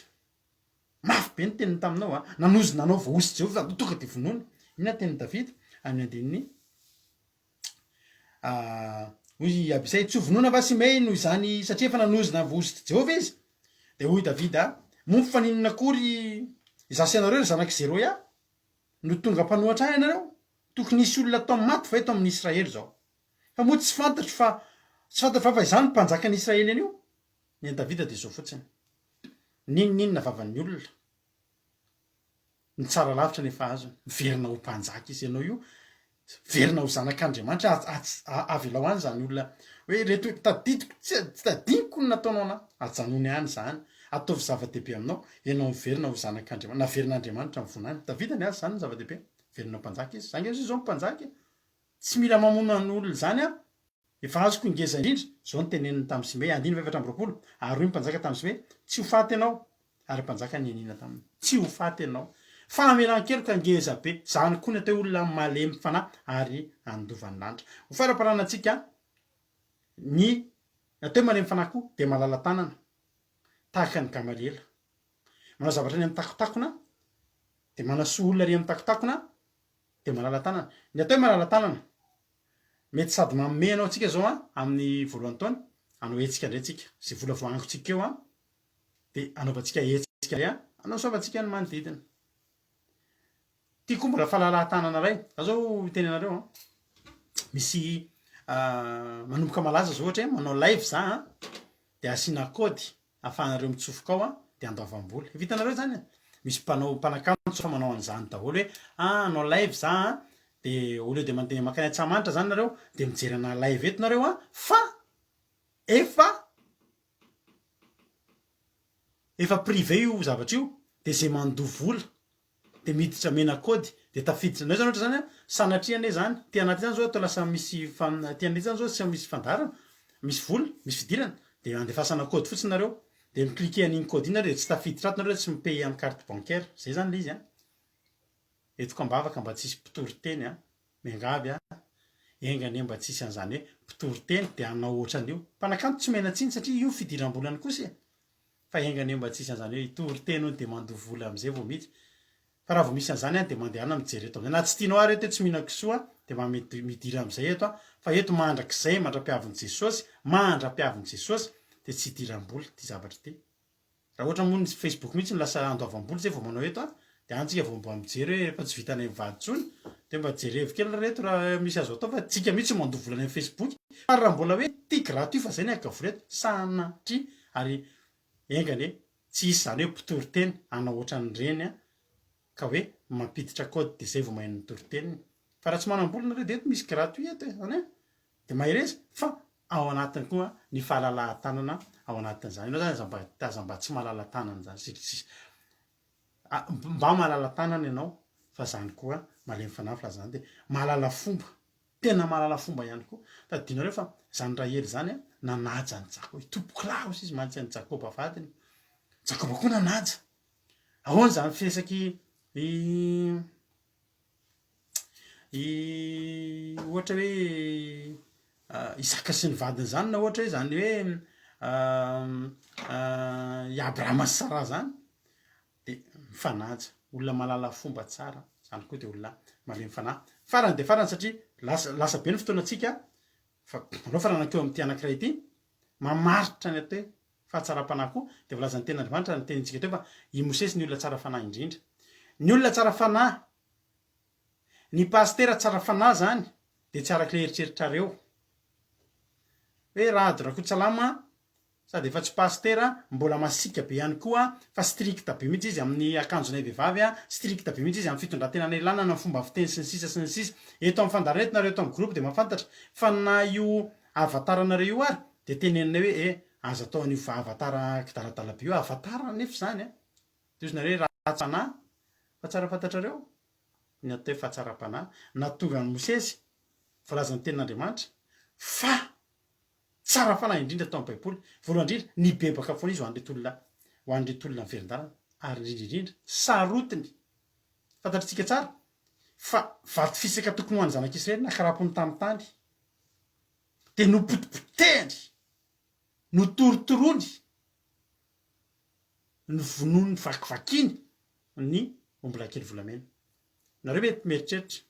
S1: Mafy be ny teniny taminao a! Nanozona anao voahosotr'i Jehovah, andao tonga dia vonoina. Inona ny tenin'i Davida? Amin'ny andininy Hoy i Abisay, Tsy ho vonoina va Simey noho izany, satria efa nanozona ny voahosotr'i Jehovah izy? Dia hoy Davida, Moa mifaninona akory izaho sy ianareo, ry zanak'i Zeroia? No tonga mpanohatra ahy ianareo? Tokony hisy olona atao maty va eto amin'i Israely izao? Fa moa tsy fantatro fa tsy fantatro va fa izaho no mpanjakan'i Israely anio? Ny an'i Davida dia izao fotsiny, N'inon'inona vavan'ny olona, ny tsara lavitra no efa azony. Miverina ho mpanjaka izy. Ianao io, miverina ho zanak'Andriamanitra, avelao any izany olona hoe ireto tadidiko, tsy tadidiko ny nataonao anah, ajanony any izany, ataovy zava-dehibe aminao, ianao miverina ho zanak'Andriamanitra, naverin'Andriamanitra ny voninahiny. Davida ny azy izany no zava-dehibe, miverina ho mpanjaka izy. Za ange izao mpanjaka e! Tsy mila mamono an'olona izany aho, efa azoko ny ngeza indrindra, izao no teneniny tamin'i Simey, andininy faha-24, ary hoy ny mpanjaka tamin'i Simey, Tsy ho faty ianao, ary ny mpanjaka nianiana taminy, Tsy ho faty ianao. Famelan-keloka ngeza be, izany koa ny atao hoe olona malemy fanahy ary handova ny lanitra. Ho faraparana antsika, ny atao hoe malemy fanahy koa dia malala-tanana, tahaka an'i Gamaliela. Manao zavatra any amin'ny takotakona, dia manasoa olona ary amin'ny takotakona. Dia malala-tanana. Ny atao hoe malala-tanana, mety sady manome ianao, tsika zao an, amin'ny voalohan'ny taona, hanao hetsika indray tsika, izay vola voahangontsika eo an, dia hanaovantsika hetsika indray an, hanasoavantsika ny manodidina. Ty koa mbola fahalalahan-tanana iray, za zao hiteny anareo an, misy manomboka malaza zao ohatra hoe manao live za an, de asiana code ahafahanareo mitsofoka ao an, de andoavam-bola, efa hitanareo zany e, misy mpanao mpanakanto efa manao an'izany daholo hoe ah hanao live za an, de au lieu de mandeha mankany Antsahamanitra zany nareo de mijery ana live eto nareo an, fa efa Efa privé io zavatra io de ze mandoa vola de miditra mena code de tafiditra, nareo zany ohatra zany an sanatria anie zany ty anaty zany zao atao lasa misy fan ty anaty zany zao tsy misy fandaharana misy vola misy fidirana de andefasana code fotsiny nareo de mi cliquer an'iny code iny nareo de tsy tafiditra ato nareo raha tsy mi payer am carte bancaire, zay zany le izy an, entiko ambavaka mba tsisy mpitory teny an. Miangavy aho, enga anie mba tsy hisy an'izany hoe mpitory teny dia hanao ohatran'io. Mpanakanto tsy omena tsiny satria io fidiram-bolany kosa e! Fa enga anie mba tsy hisy an'izany hoe hitory teny hono dia mandoa vola amin'izay vao miditra. Fa raha vao misy an'izany an dia mandehana mijery eto amin'izay. Na tsy tianao ary eto hoe tsy mihinan-kisoa dia mba midira amin'izay eto an! Fa eto mandrakizay mandra-piavin'i Jesosy, mandra-piavin'i Jesosy dia tsy hidiram-bola ity zavatra ity. Raha ohatra moa ny Facebook mihitsy no lasa andoavam-bola zay vao manao eto a, de any tsika vao mba mijery hoe efa tsy vitanay mivady intsony, de mba jerevo kely ry reto raha misy azo atao fa tsika mihitsy no mandoa vola any amin'ny Facebook, fa raha mbola hoe ty gratuit fa zay ny haka vola eto, sanatria ary enga anie tsy hisy zany hoe mpitory teny hanao ohatran'ireny a, ka hoe mampiditra code de zay vao maheno ny toriteniny, fa raha tsy manam-bola nareo de eto misy gratuit eto e, zany hoe de mahereza fa ao anatiny koa ny fahalalahan-tanana ao anatin'izany. Ianao zany aza mba aza mba tsy malala-tanana izany sisa mba malala-tanana ianao fa zany koa malemy fanahy filazana dia mahalala fomba, tena mahalala fomba ihany koa. Tadidinareo fa zany Rahely zany an, nanaja an'i Jakoba, itompokolahy hozy izy mantsy an'i Jakoba vadiny. Jakoba koa nanaja. Ahoana izany firesaky i I ohatra hoe Isaka sy ny vadiny zany na ohatra hoe zany hoe i Abrahama sy Saraha zany de mifanaja, olona mahalala fomba tsara, zany koa de olona malemy fanahy. Farany de farany satria lasa lasa be ny fotoanantsika fa aleo farana keo amin'ity anankiray ity, mamaritra ny atao hoe fahatsaram-panahy koa dia voalazan'ny tenin'Andriamanitra ny tenintsika teo fa i Mosesy ny olona tsara fanahy indrindra. Ny olona tsara fanahy Ny pasitera tsara fanahy zany de tsy arak'le eritreritrareo hoe Rado Rakotsalama sady efa tsy pasitera mbola masiaka be ihany koa fa strict be mihitsy izy amin'ny akanjonay vehivavy a, strict be mihitsy izy amin'ny fitondrantenanay lanana, ny fomba fiteny sy ny sisa sy ny sisa Eto amin'ny fandaharana eto nareo eto amin'ny groupe de mahafantatra fa na io avatar nareo io ary de teneninay hoe eh aza atao an'io avatar kidaladala be io, avatar anefa izany a! Tohizo nareo hoe ratsy fanahy fa tsara fantatrareo ny atao hoe fahatsaram-panahy nahatonga an'i Mosesy voalazan'ny tenin'Andriamanitra fa tsara fanahy indrindra tao amin'ny Baiboly. Voalohany indrindra, nibebaka foana izy ho an'ireto olona ho an'ireto olona niverin-dalana ary indrindra indrindra sarotiny. Fantatritsika tsara fa vato fisaka tokony ho an'ny zanak'Israely nakarapony tamin'ny tany dia nopotipotehany, notorotoroany Novonoiny vakivakiany ny ombilahikely volamena. Nareo mety mieritreritra.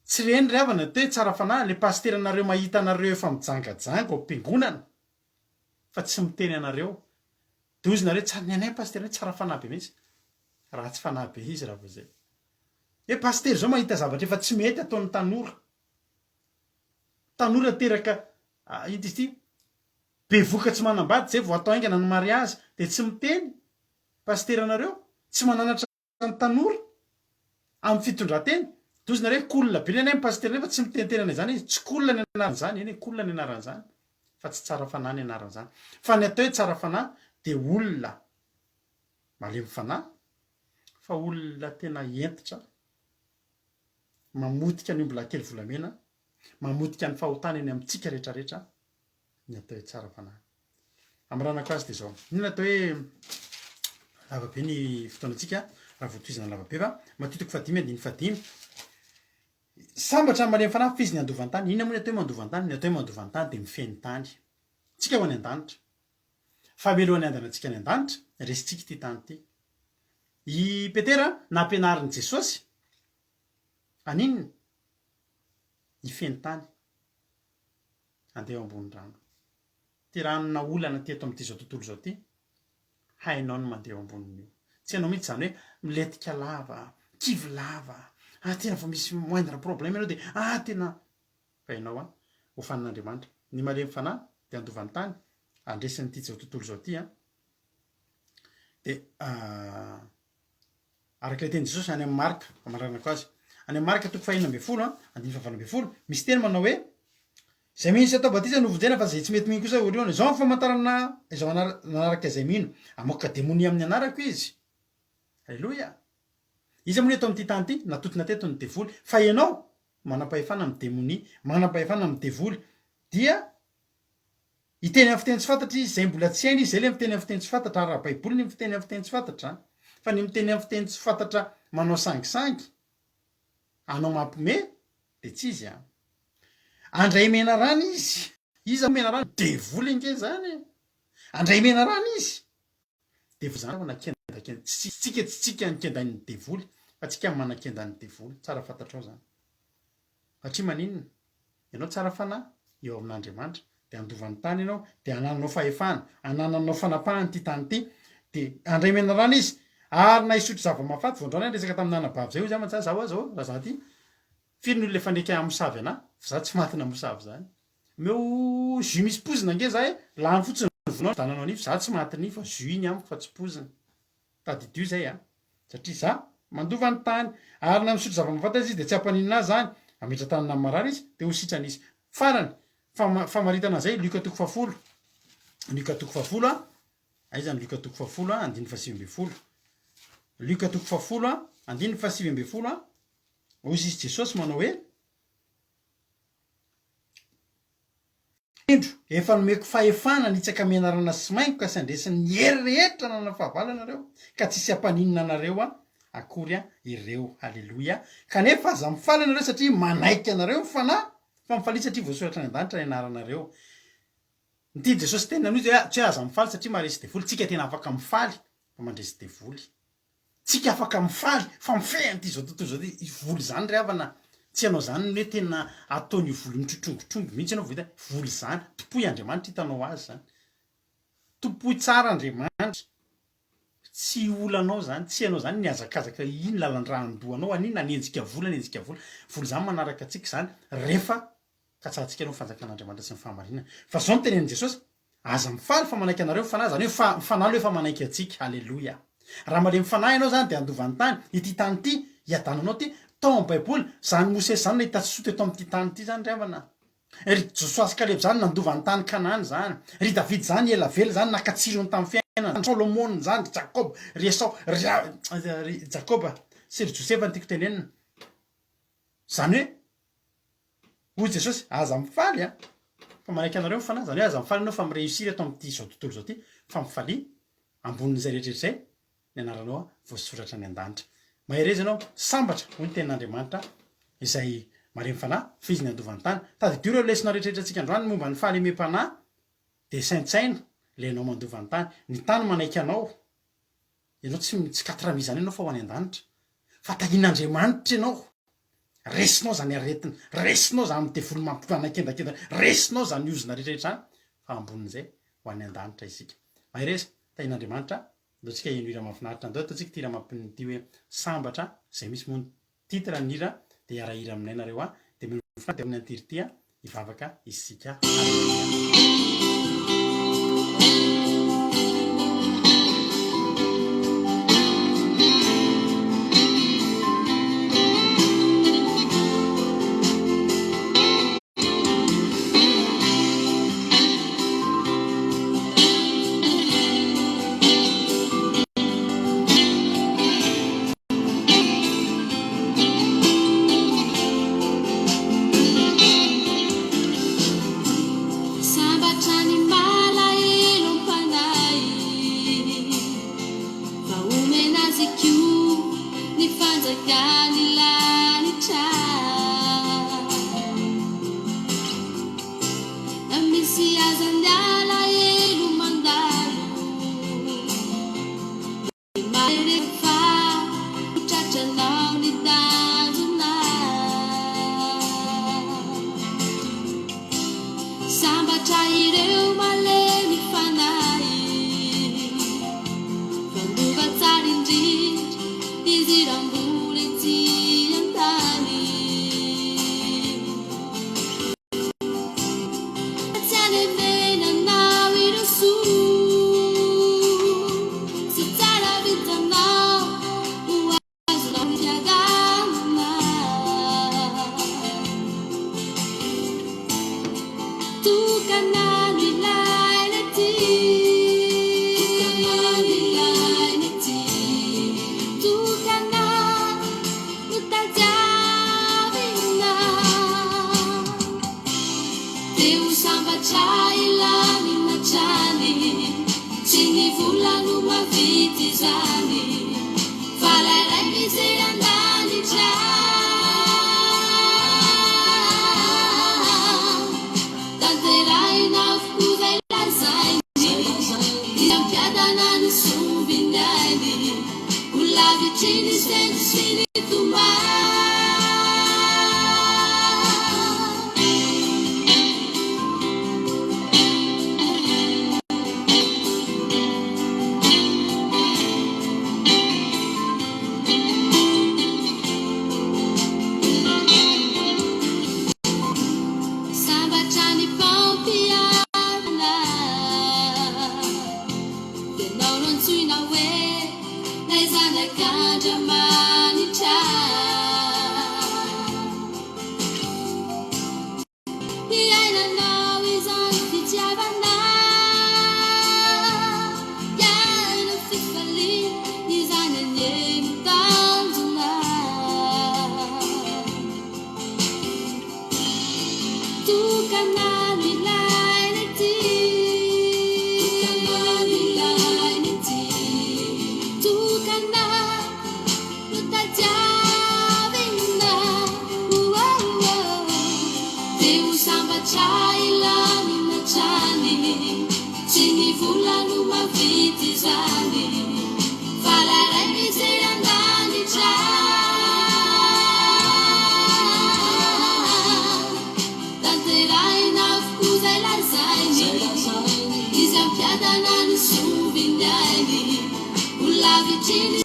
S1: Tsy reny ry havana ny hoe tsara fanahy, le pasiteranareo mahita anareo efa mijangajanga ao am-piangonana fa tsy miteny anareo. De hozy nareo tsara, ny anay pasiteranay tsara fanahy be mihitsy. Ratsy fanahy be izy raha vao zay. Hoe pasitera zao mahita zavatra efa tsy mety ataon'ny tanora. Tanora teraka, inona izy ity? Bevohoka tsy manambady zay vao atao haingana ny mariazy de tsy miteny pasitera nareo tsy mananatra ny tanora amin'ny fitondratena dozy nareo cool be ny anay ny pasitera nefa tsy miteniteny anay zany izy tsy cool ny anaran'izany eny e cool ny anaran'izany fa tsy tsara fanahy ny anaran'izany fa ny atao hoe tsara fanahy de olona malemy fanahy fa olona tena hentitra mamotika ny ombilahikely volamena mamotika ny fahotana eny amintsika retraretra ny atao hoe tsara fanahy. Hamaranako azy dia izao, inona atao hoe lava be ny fotoanantsika raha vao tohizana lava be fa Matio toko fahadimy andininy fahadimy, sambatra ny malemy fanahy fa izy ny handova ny tany. Inona moa ny atao hoe mandova ny tany? Ny atao hoe mandova ny tany dia mifehy ny tany. Tsika ho any an-danitra. Fa mialohan'ny handehanantsika any an-danitra, resintsika ity tany ity. I Petera nampianarin'i Jesosy haninona? Hifehy ny tany, handeha eo ambony rano. Ity rano naolana teto amin'ity izao tontolo izao ity, hainao ny mandeha eo ambonin'io. Tsy hainao mihitsy izany hoe milentika lava, kivy lava, ah tena vao misy moindre problème ianao dia ah tena Fa ianao an, ho fanin'Andriamanitra. Ny malemy fanahy dia handova ny tany, handresy an'ity izao tontolo izao ity an. Dia araka ilay tenin'i Jesosy any amin'ny Marka, famaranako azy. Any amin'ny Marka toko fahenina ambin'ny folo an, andininy fahavalo ambin'ny folo, misy teny manao hoe, Izay mino sy atao batisa no hovonjena fa izay tsy mety mino kosa horiona. Izao ny famantarana izao manaraka izay mino, hamoaka demonia amin'ny anarako izy. Aleloia! Iza moa no eto amin'ity tany ity? Natontona teto ny devoly. Fa ianao, manam-pahefana amin'ny demonia, manam-pahefana amin'ny devoly, dia hiteny amin'ny fiteny tsy fantatra izy, izay mbola tsy hainy izy, izay ilay miteny amin'ny fiteny tsy fantatra, ara-baiboly ny miteny amin'ny fiteny tsy fantatra, fa ny miteny amin'ny fiteny tsy fantatra manao sangisangy, hanao mampime, dia tsy izy an. Handray menarana izy. Iza moa menarana? Devoly ange izany e! Handray menarana izy. Devoly zany manakendakenda, tsy tsika tsy tsika ny kendain'ny devoly fa tsika manakenda ny devoly, tsara fantatrao zany. Satria maninona? Ianao tsara fanahy eo amin'Andriamanitra dia handova ny tany ianao, dia hanananao fahefana, hanananao fanapahana ity tany ity, dia handray menarana izy, ary na hisotro zava-mahafaty, vao androany aho niresaka tamin'ny anabavy zay hoy izy aho mantsy, za hoa zao raha za ty, firy ny olona efa neka hamosavy anah, fa za tsy maty namosavy zany. Omeo jus misy poizina ange za e, lany fotsiny ny volanao dananao an'iny fa za tsy maty ny fa jus iny amiko fa tsy poizina. Tadidio zay a! Satria za mandova ny tany ary na misotro zava-mahafaty aza izy dia tsy hampaninona azy zany, hametra-tanana amin'ny marary izy dia ho sitrana izy. Farany, fama- famaritana an'izay, Lioka toko fahafolo, Lioka toko fahafolo a, aiza ny Lioka toko fahafolo a, andininy fahasivy ambin'ny folo. Lioka toko fahafolo a, andininy fahasivy ambin'ny folo a, hoy izy Jesosy manao hoe, Indro, efa nomeko fahefana hanitsaka menarana sy maingoka sy handresy ny hery rehetra ananan'ny fahavalo ianareo, ka tsy hisy hampaninona anareo akory ireo. Haleloia! Kanefa aza mifaly ianareo satria manaiky anareo ny Fanahy, fa mifalia satria voasoratra any an-danitra ny anaranareo. Ny tian'i Jesosy tenenina amin'io dia tsy hoe aza mifaly satria maharesy devoly, tsika tena afaka mifaly fa mandresy devoly. Tsika afaka mifaly fa mifehy an'ity izao tontolo izao ity vola izany ry havana tsy ianao izany ny hoe tena ataon'io vola mitrotrongotromby mihitsy ianao vao hita vola izany tompoy Andriamanitra hitanao azy izany tompoy tsara Andriamanitra tsy olanao izany tsy ianao izany nihazakazaka iny lalan-drahan-dohanao an'iny nanenjika vola nanenjika vola vola izany manaraka antsika izany rehefa katsahantsika aloha ny fanjakan'Andriamanitra sy ny fahamarinana fa izao no tenenin'i Jesosy Aza mifaly fa manaiky anareo ny fanahy, izany hoe fa ny fanahy aloha efa manaiky antsika, aleloia. Raha malemy fanahy ianao izany dia handova ny tany, ity tany ity, hiadananao ity, tao amin'ny baiboly, izany Mosesy izany nahita soa teto amin'ity tany ity izany ry havana. Ry Josoa sy Kaleba izany nandova ny tany Kanana izany, ry Davida izany ela velona izany naka tsirony tamin'ny fiainana, ry Solomona izany, ry Jakoba, ry Esao, ry ry Jakoba sy ry Josefa no tiako tenenina. Izany hoe Hoy Jesosy, aza mifaly an, fa manaiky anareo ny fanahy, izany hoe aza mifaly ianao fa mi-réussir eto amin'ity izao tontolo izao ity, fa mifalia ambonin'izay rehetra izay ny anaranao voasoratra any an-danitra. Mahereza ianao, sambatra, hoy ny tenin'Andriamanitra, izay malemy fanahy, fa izy ny handova ny tany. Tadidio ireo lesona rehetra hitantsika androany momba ny fahalemem-panahy, dia saintsaino ilay ianao mandova ny tany. Ny tany manaiky anao. Ianao tsy tsy quatre mille zany ianao fa ho any an-danitra. Fa tahian'Andriamanitra ianao. Resinao zany aretina, resinao zany devoly mampifanakendakendana, resinao zany ozona rehetra rehetra zany, fa ambonin'izay ho any an-danitra isika. Mahereza, tahian'Andriamanitra, andao tsika heno hira mahafinaritra, andao ataontsika ity hira mampin'ity hoe sambatra, izay misy moa ny titre ny hira, dia hiara-hira aminay nareo an, dia mino dia amin'ny antiry ity an, hivavaka isika. Aleloia.
S3: Sambatra ny malahelo am-panahy. Tokana no ilaina ety. Tokana no ilaina ety. Tokana no tadiavina. Te ho sambatra hilamina hatrany. Tsy ny vola no mahavita izany. Fa ilay Ray mijery an-danitra. Tanterahina avokoa izay lazainy. Dia hampiadana ny sombin'ny ainy. Ho lavitry ny sento sy ny tomany. Sambatra ny mpampihavana Ianao no antsoina hoe Ilay Zanak'Andriamanitra. Hiainanao izany fitiavana Hiaina fifaliana Izany anie no tanjona Tokana no ilaina ety Tokana no ilaina ety Tokana no tadiavina oh, Te ho sambatra hilamina hatrany Tsy ny vola no mahavita izany Fa ilay Ray mijery an-danitra Tanterahina avokoa izay lazainy Izy hampiadana ny sombin'ny ainy Ho lavitry ny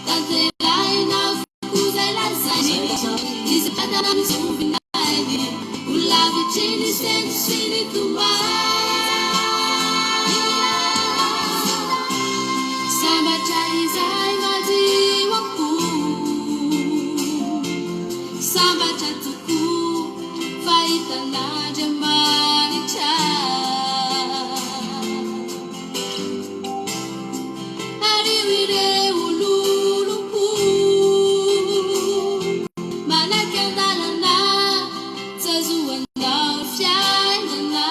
S3: Tanterahina avokoa izay lazainy, Izy mpiadana ny sombinainy, Ho lavitry ny sento sy ny tomany. Sambatra izay madio am-po, Sambatra tokoa fa hitan'Andriamanitra. Ario ireo lolompo Manaiky an-dalana Tsy azoanao fiainana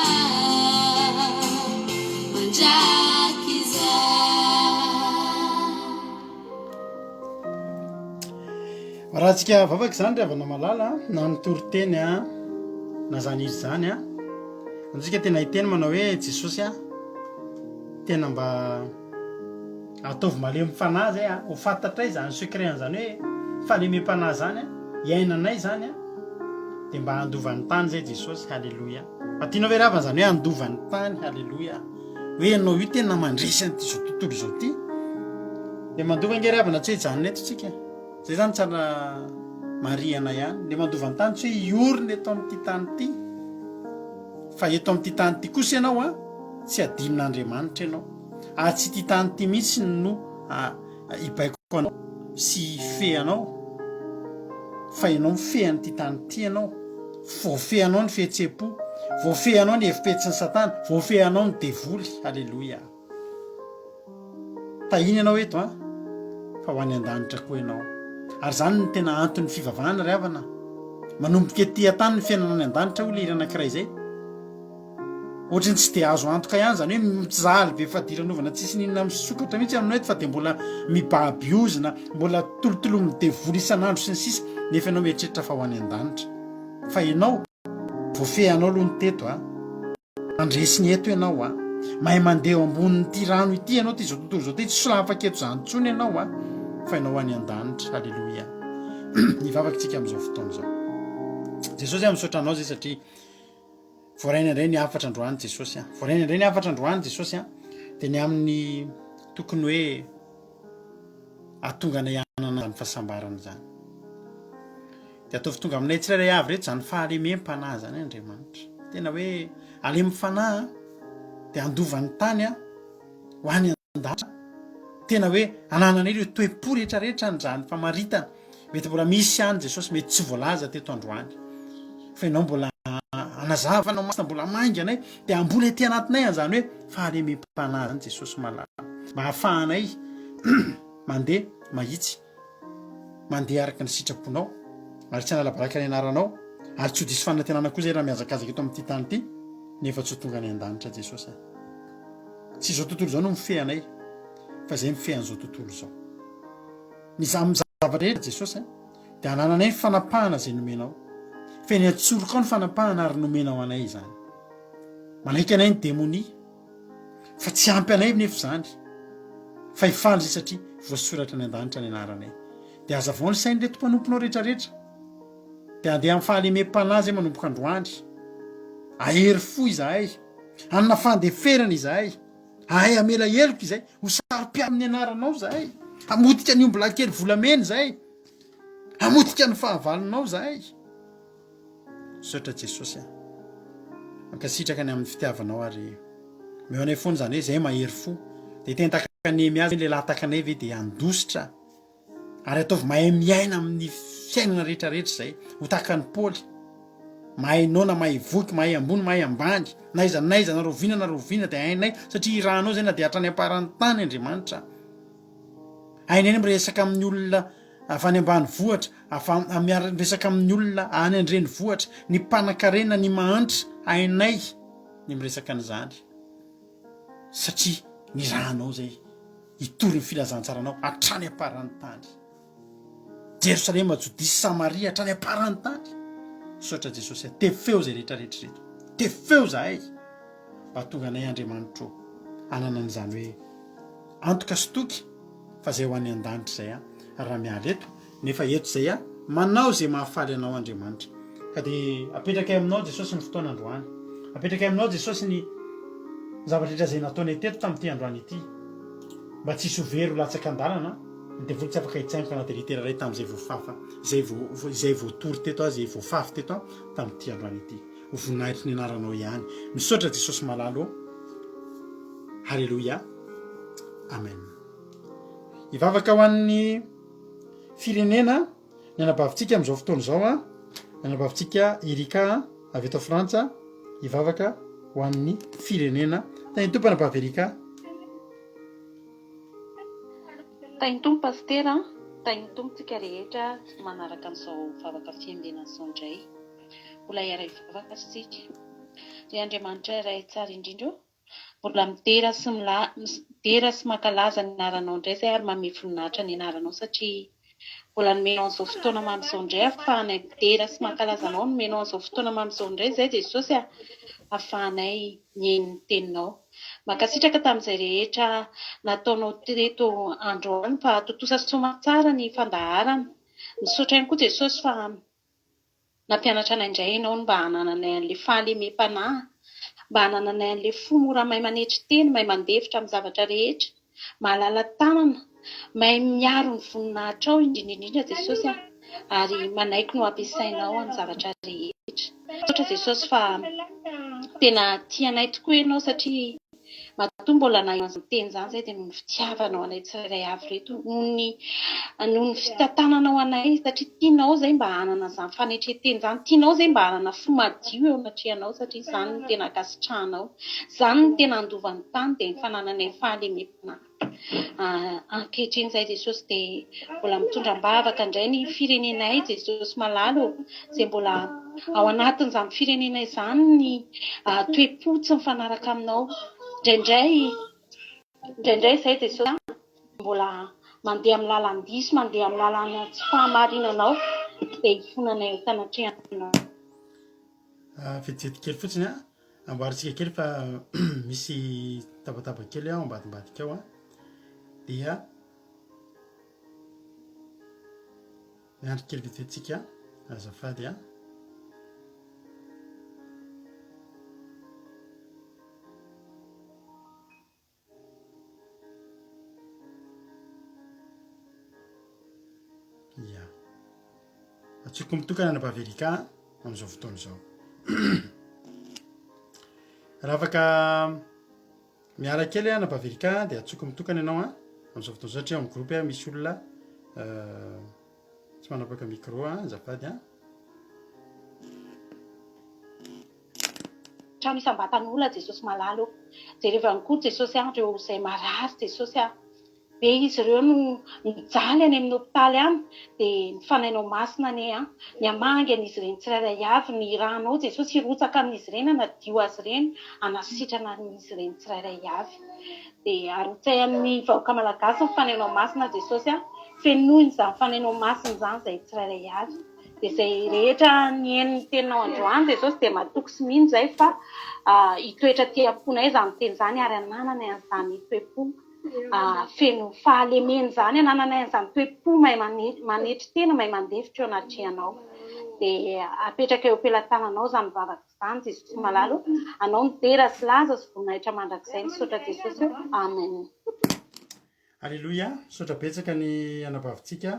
S3: mandrakizay.
S1: Raha tsika vavaka izany ry havana malala na ny toriteny a na zany izy zany a antsika tena hiteny manao hoe Jesosy a Tena mba ataovy malemy fanahy zay a, ho fantatray zany secret an'zany hoe fahalemem-panahy zany a, iainanay zany a, de mba handova ny tany zay Jesosy, haleloia. Fa tianao ve ry havana zany hoe handova ny tany, haleloia, hoe ianao io tena mandresy an'ity zao tontolo izao ty, de mandova ange ry havana tsy hoe hijanona eto tsika, zay zany tsara marihana ihany, le mandova ny tany tsy hoe hiorina eto amin'ity tany ity. Fa eto amin'ity tany ity kosa ianao an, tsy adinon'Andriamanitra ianao. Ary tsy ity tany ity mihitsy no hibaiko anao sy hifehy anao, fa ianao mifehy an'ity tany ity ianao. Voafehy anao ny fihetseham-po, voafehy anao ny hevi-petsin'i Satana, voafehy anao ny devoly. Haleloia. Tahina ianao eto an, fa ho any an-danitra koa ianao. Ary izany no tena anton'ny fivavahana ry havana. Manomboka ety an-tany ny fiainana any an-danitra hoy ilay hira anankiray izay. Ohatry ny tsy dia azo antoka ihany izany hoe mijaly be fadiranovana tsisy n'inona misokatra mihitsy aminao eto fa dia mbola mibaby ozona, mbola tolotolomin'ny devoly isan'andro sy ny sisa nefa ianao mieritreritra fa ho any an-danitra. Fa ianao, voafehy anao aloha ny teto an. Mandresy ny eto ianao a! Mahay mandeha eo ambonin'ity rano ity ianao, ity izao tontolo izao ity, tsy solafaka eto izany intsony ianao a! Fa ianao any an-danitra. Haleloia. Hivavaka isika amin'izao fotoana izao. Jesosy a, misaotra anao zay satria voaraina indray ny hafatra androany Jesosy a. Voaraina indray ny hafatra androany Jesosy a. Dia ny amin'ny tokony hoe. Hahatonga anay hanana izany fahasambarana izany. Dia ataovy tonga aminay tsirairay avy ireto izany fahalemem-panahy izany Andriamanitra. Tena hoe alemy fanahy dia handova ny tany ho any an-danitra. Tena hoe anananay ireo toe-po rehetrarehetra an'izany famaritana. Mety mbola misy ihany Jesosy, mety tsy voalaza teto androany. Fa ianao mbola hanazava anao masina mbola hamangy anay dia hamboly aty anatinay an'izany hoe fahalemem-panahy izany Jesosy malala. Mba hahafahanay mandeha mahitsy, mandeha araka ny sitraponao ary tsy hanala baraka ny anaranao ary tsy ho diso fanantenana koa izay raha mihazakazaka eto amin'ity tany ity nefa tsy ho tonga any an-danitra Jesosy a. Tsy izao tontolo izao no mifehy anay fa izay mifehy an'izao tontolo izao. Ny amin'ny zavatra rehetra Jesosy a, dia anananay ny fanapahana izay nomenao. Fa eny an-tsorokao ny fanapahana ary nomenao anay izany. Manaiky anay ny demonia, fa tsy ampy anay nefa izany. Fa hifaly izay satria voasoratra any an-danitra ny anaranay. Dia hazavao ny sain'ireto mpanomponao rehetrarehetra. Dia handeha amin'ny fahalemem-panahy izay manomboka androany. Hahery fo izahay. Hanana fandeferana izahay. Hahay hamela heloka izahay, ho saro-piaro amin'ny anaranao izahay, hamotika ny ombilahy kely volamena izahay, hamotika ny fahavalonao izahay. Misaotra Jesosy a. Mankasitraka ny amin'ny fitiavanao ary omeo anay foana izany hoe izay mahery fo. Dia tena tahaka Nehemia zay lehilahy tahaka anay ve dia handositra Ary ataovy mahay miaina amin'ny fiainana rehetra rehetra izay, ho tahaka an'i Paoly, mahay noana, mahay voky, mahay ambony, mahay ambany, na aiza na aiza, na rahoviana na rahoviana dia hainay, satria irahanao izay na dia hatrany am-paran'ny tany Andriamanitra. Hainay ny miresaka amin'ny olona avy any ambanivohitra, avy miara-miresaka amin'ny olona any an-drenivohitra, ny mpanankarena, ny mahantra, hainay ny miresaka an'izany, satria nirahanao izay. hitory ny filazantsaranao hatrany am-paran'ny tany. Jerosalema, Jodia sy Samaria hatrany am-paran'ny tany. Misaotra Jesosy a, tefeo izay rehetra rehetra ireto. Tefeo izahay mba hahatonga anay Andriamanitro hanana an'izany hoe antoka sy toky fa izay ho any an-danitra izay aho raha miala eto Nefa eto izay aho, manao izay mahafaly Anao Andriamanitra. Ka dia apetrakay aminao Jesosy ny fotoana androany. Apetrakay aminao Jesosy ny zavatra rehetra izay nataonay teto tamin'ity androany ity. Mba tsy hisy ho very ho latsaka an-dalana, ny devoly tsy afaka hitsaingoka na dia litera iray tamin'izay voafafa, izay vo, izay voatory teto aho, izay voafafy teto aho tamin'ity androany ity. Ho voninahitry ny anaranao ihany. Misaotra Jesosy malala ô. Haleloia. Amen. Hivavaka ho an'ny firenena ny anabavintsika amin'izao fotoana izao a, ny anabavintsika Erika avy eto Frantsa hivavaka ho an'ny firenena. Tahin'ny Tompo anabavy Erika.
S5: Tahin'ny Tompo Pasitera a, tahin'ny Tompo tsika rehetra manaraka an'izao vavaka fiambenana izao indray. Mbola hiara-hivavaka isika. Ry Andriamanitra Ray tsara indrindra ô, Mbola midera sy midera sy mankalaza ny anaranao indray izay ary manome voninahitra ny anaranao satria mbola nomenao an'izao fotoana mamy izao indray ahafahanay midera sy mankalaza anao, nomenao an'izao fotoana mamy izao indray izay Jesosy a, ahafahanay mihaino ny teninao. Mankasitraka tamin'izay rehetra nataonao teto androany fa tontosa soamantsara ny fandaharana. Misaotra ihany koa Jesosy fa Nampianatra anay indray ianao ny mba hanananay an'ilay fahalemem-panahy, mba hanananay an'ilay fo mora mahay manetry tena, mahay mandefitra amin'ny zavatra rehetra, mahalala-tanana, mahay miaro ny voninahitrao indrindra indrindra Jesosy a, ary manaiky ny ho ampiasainao amin'ny zavatra rehetra. Misaotra Jesosy fa tena tia anay tokoa ianao satria Matoa mbola nahay an'izany teny izany izahay dia noho ny fitiavanao anay tsirairay avy ireto, noho ny noho ny fitantananao anay satria tianao izahay mba hanana izany fanetren-tena izany, tianao izahay mba hanana fo madio eo anatrehanao satria izany no tena ankasitrahanao, izany no tena handova ny tany dia ny fanananay fahalemem-panahy. Ankehitriny izahay Jesosy dia mbola mitondra am-bavaka indray ny firenenay Jesosy malala ô, izay mbola ao anatin'izany firenena izany ny toe-po tsy mifanaraka aminao. Indraindray, indraindray izahay Jesosy mbola mandeha amin'ny lalan-diso, mandeha amin'ny lalana tsy fahamarinanao, dia ifonanay eo anatrehanao.
S1: Vetivety kely fotsiny an, amboarintsika kely fa misy tabataba kely ao ambadimbadika ao an, dia miandry kely vetivety tsika azafady an. Ia. Antsoiko mitokana anabavy Erika amin'izao fotoana izao. Raha afaka miala kely anabavy Erika dia antsoiko mitokana ianao an, amin'izao fotoana izao satria ao amin'ny groupe misy olona euh, tsy manapaka micro an, azafady an.
S5: Trano isam-batan'olona Jesosy malala ô. Jerevo ihany koa Jesosy an, ireo izay marary Jesosy a. Be izy ireo no mijaly any amin'ny hopitaly any dia ny Fanahinao Masina anie an, ny hamangy an'izy ireny tsirairay avy, ny ranao Jesosy hirotsaka amin'izy ireny hanadio azy ireny, hanasitrana an'izy ireny tsirairay avy. Dia arotsay amin'ny vahoaka malagasy ny Fanahinao Masina Jesosy an, fenoiny izany Fanahinao Masina izany izay tsirairay avy. Dia izay rehetra nihaino ny teninao androany Jesosy dia matoky sy mino izahay fa hitoetra aty am-ponay izany teny izany ary hanananay an'izany toe-po feno fahalemena izany, anananay an'izany toe-po mahay manetry tena, mahay mandefitra eo anatrehanao. Dia apetraka eo am-pelatananao izany vavaka izany Jesosy malala o. Anao ny dera sy laza sy voninahitra mandrakizay. Misaotra Jesosy o. Amen.
S1: Aleloia, misaotra betsaka ny anabavintsika.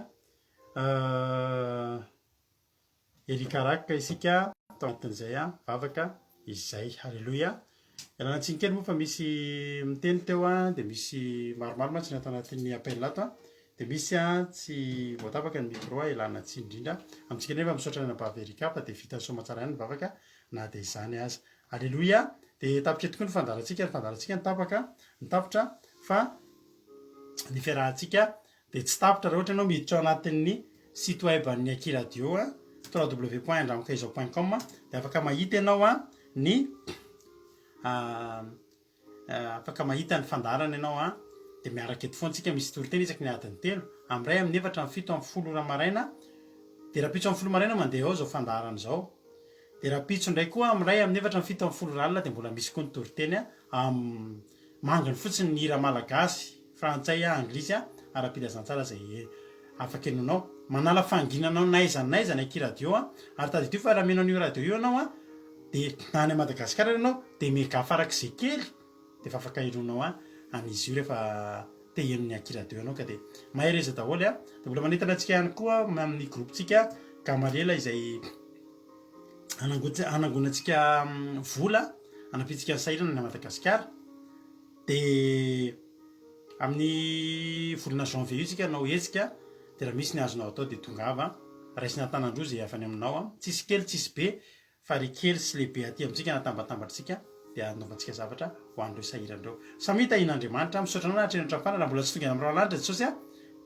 S1: Eric Araka isika tao anatin'izay vavaka izay. Haleloia. Ialana tsiny kely moa fa misy miteny teo an, dia misy maromaro mantsy ny ato anatin'ny appel ato an, dia misy an tsy voatapaka ny micro an, ialana tsiny indrindra. Amintsika nefa misaotra ny anabavy Erica fa dia vita soamantsara ihany ny vavaka na dia izany aza. Haleloia. Dia tapitra eto koa ny fandaharantsika, ny fandaharantsika ny tapaka, ny tapitra fa ny fiarahantsika Dia tsy tapitra raha ohatra ianao miditra ao anatin'ny site web an'ny Aky Radio a, www.andramokaizao point com dia afaka mahita ianao a ny afaka mahita ny fandaharana ianao a, dia miaraka eto foana tsika misy toriteny isaky ny adiny telo, amin'ny iray, amin'ny efatra, amin'ny fito, amin'ny folo ora maraina, dia rahampitso amin'ny folo maraina mandeha ao izao fandaharana izao, dia rahampitso indray koa amin'ny iray, amin'ny efatra, amin'ny fito, amin'ny folo ora alina dia mbola misy koa ny toriteny a, manginy fotsiny ny hira malagasy, frantsay, anglisy, ara-pilazantsara izay afaka henoinao. Manala fahanginana anao n'aiza n'aiza ny aky radio ary tadidio fa raha mihaino an'io radio io ianao dia na any Madagasikara ary ianao dia mega farak'izay kely dia efa afaka henoinao an'izy io rehefa te hiheno ny aky radio ianao ka dia mahereza daholo a! Dia mbola manentana antsika ihany koa amin'ny groupe-tsika Gamaliela izay hanangonantsika vola hanampiantsika ny sahirana any Madagasikara dia amin'ny volana janvier io isika hanao hetsika dia raha misy ny azonao atao dia tongava raisina an-tanan-droa izay avy any aminao tsisy kely tsisy be fa ry kely sy lehibe aty amintsika natambatambatritsika dia hanaovantsika zavatra ho an'ireo sahirana ireo. Samia tahian'Andriamanitra, misaotra anao nahatreno hatramin'ny farany, raha mbola tsy tonga any amin'ny rahalahy Jesosy a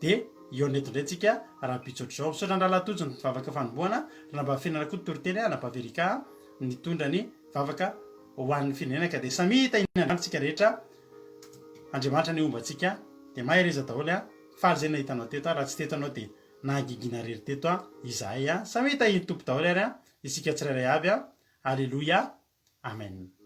S1: dia hihaona eto indray tsika rahampitso ohatr'izao. Misaotra an'i Rahalahy Tojo ny vavaka fanombohana, Ranabavy Fenana koa toriteny, Anabavy Erika nitondra ny vavaka ho an'ny firenena ka dia samia tahian'Andriamanitra tsika rehetra, Andriamanitra anie homba antsika, dia mahereza daholo a, faly zay nahita anao teto a, raha tsy teto anao dia nahagigina rery teto a izahay a, samia tahian'ny Tompo daholo ary a, isika tsirairay avy a, Aleloia, Amen.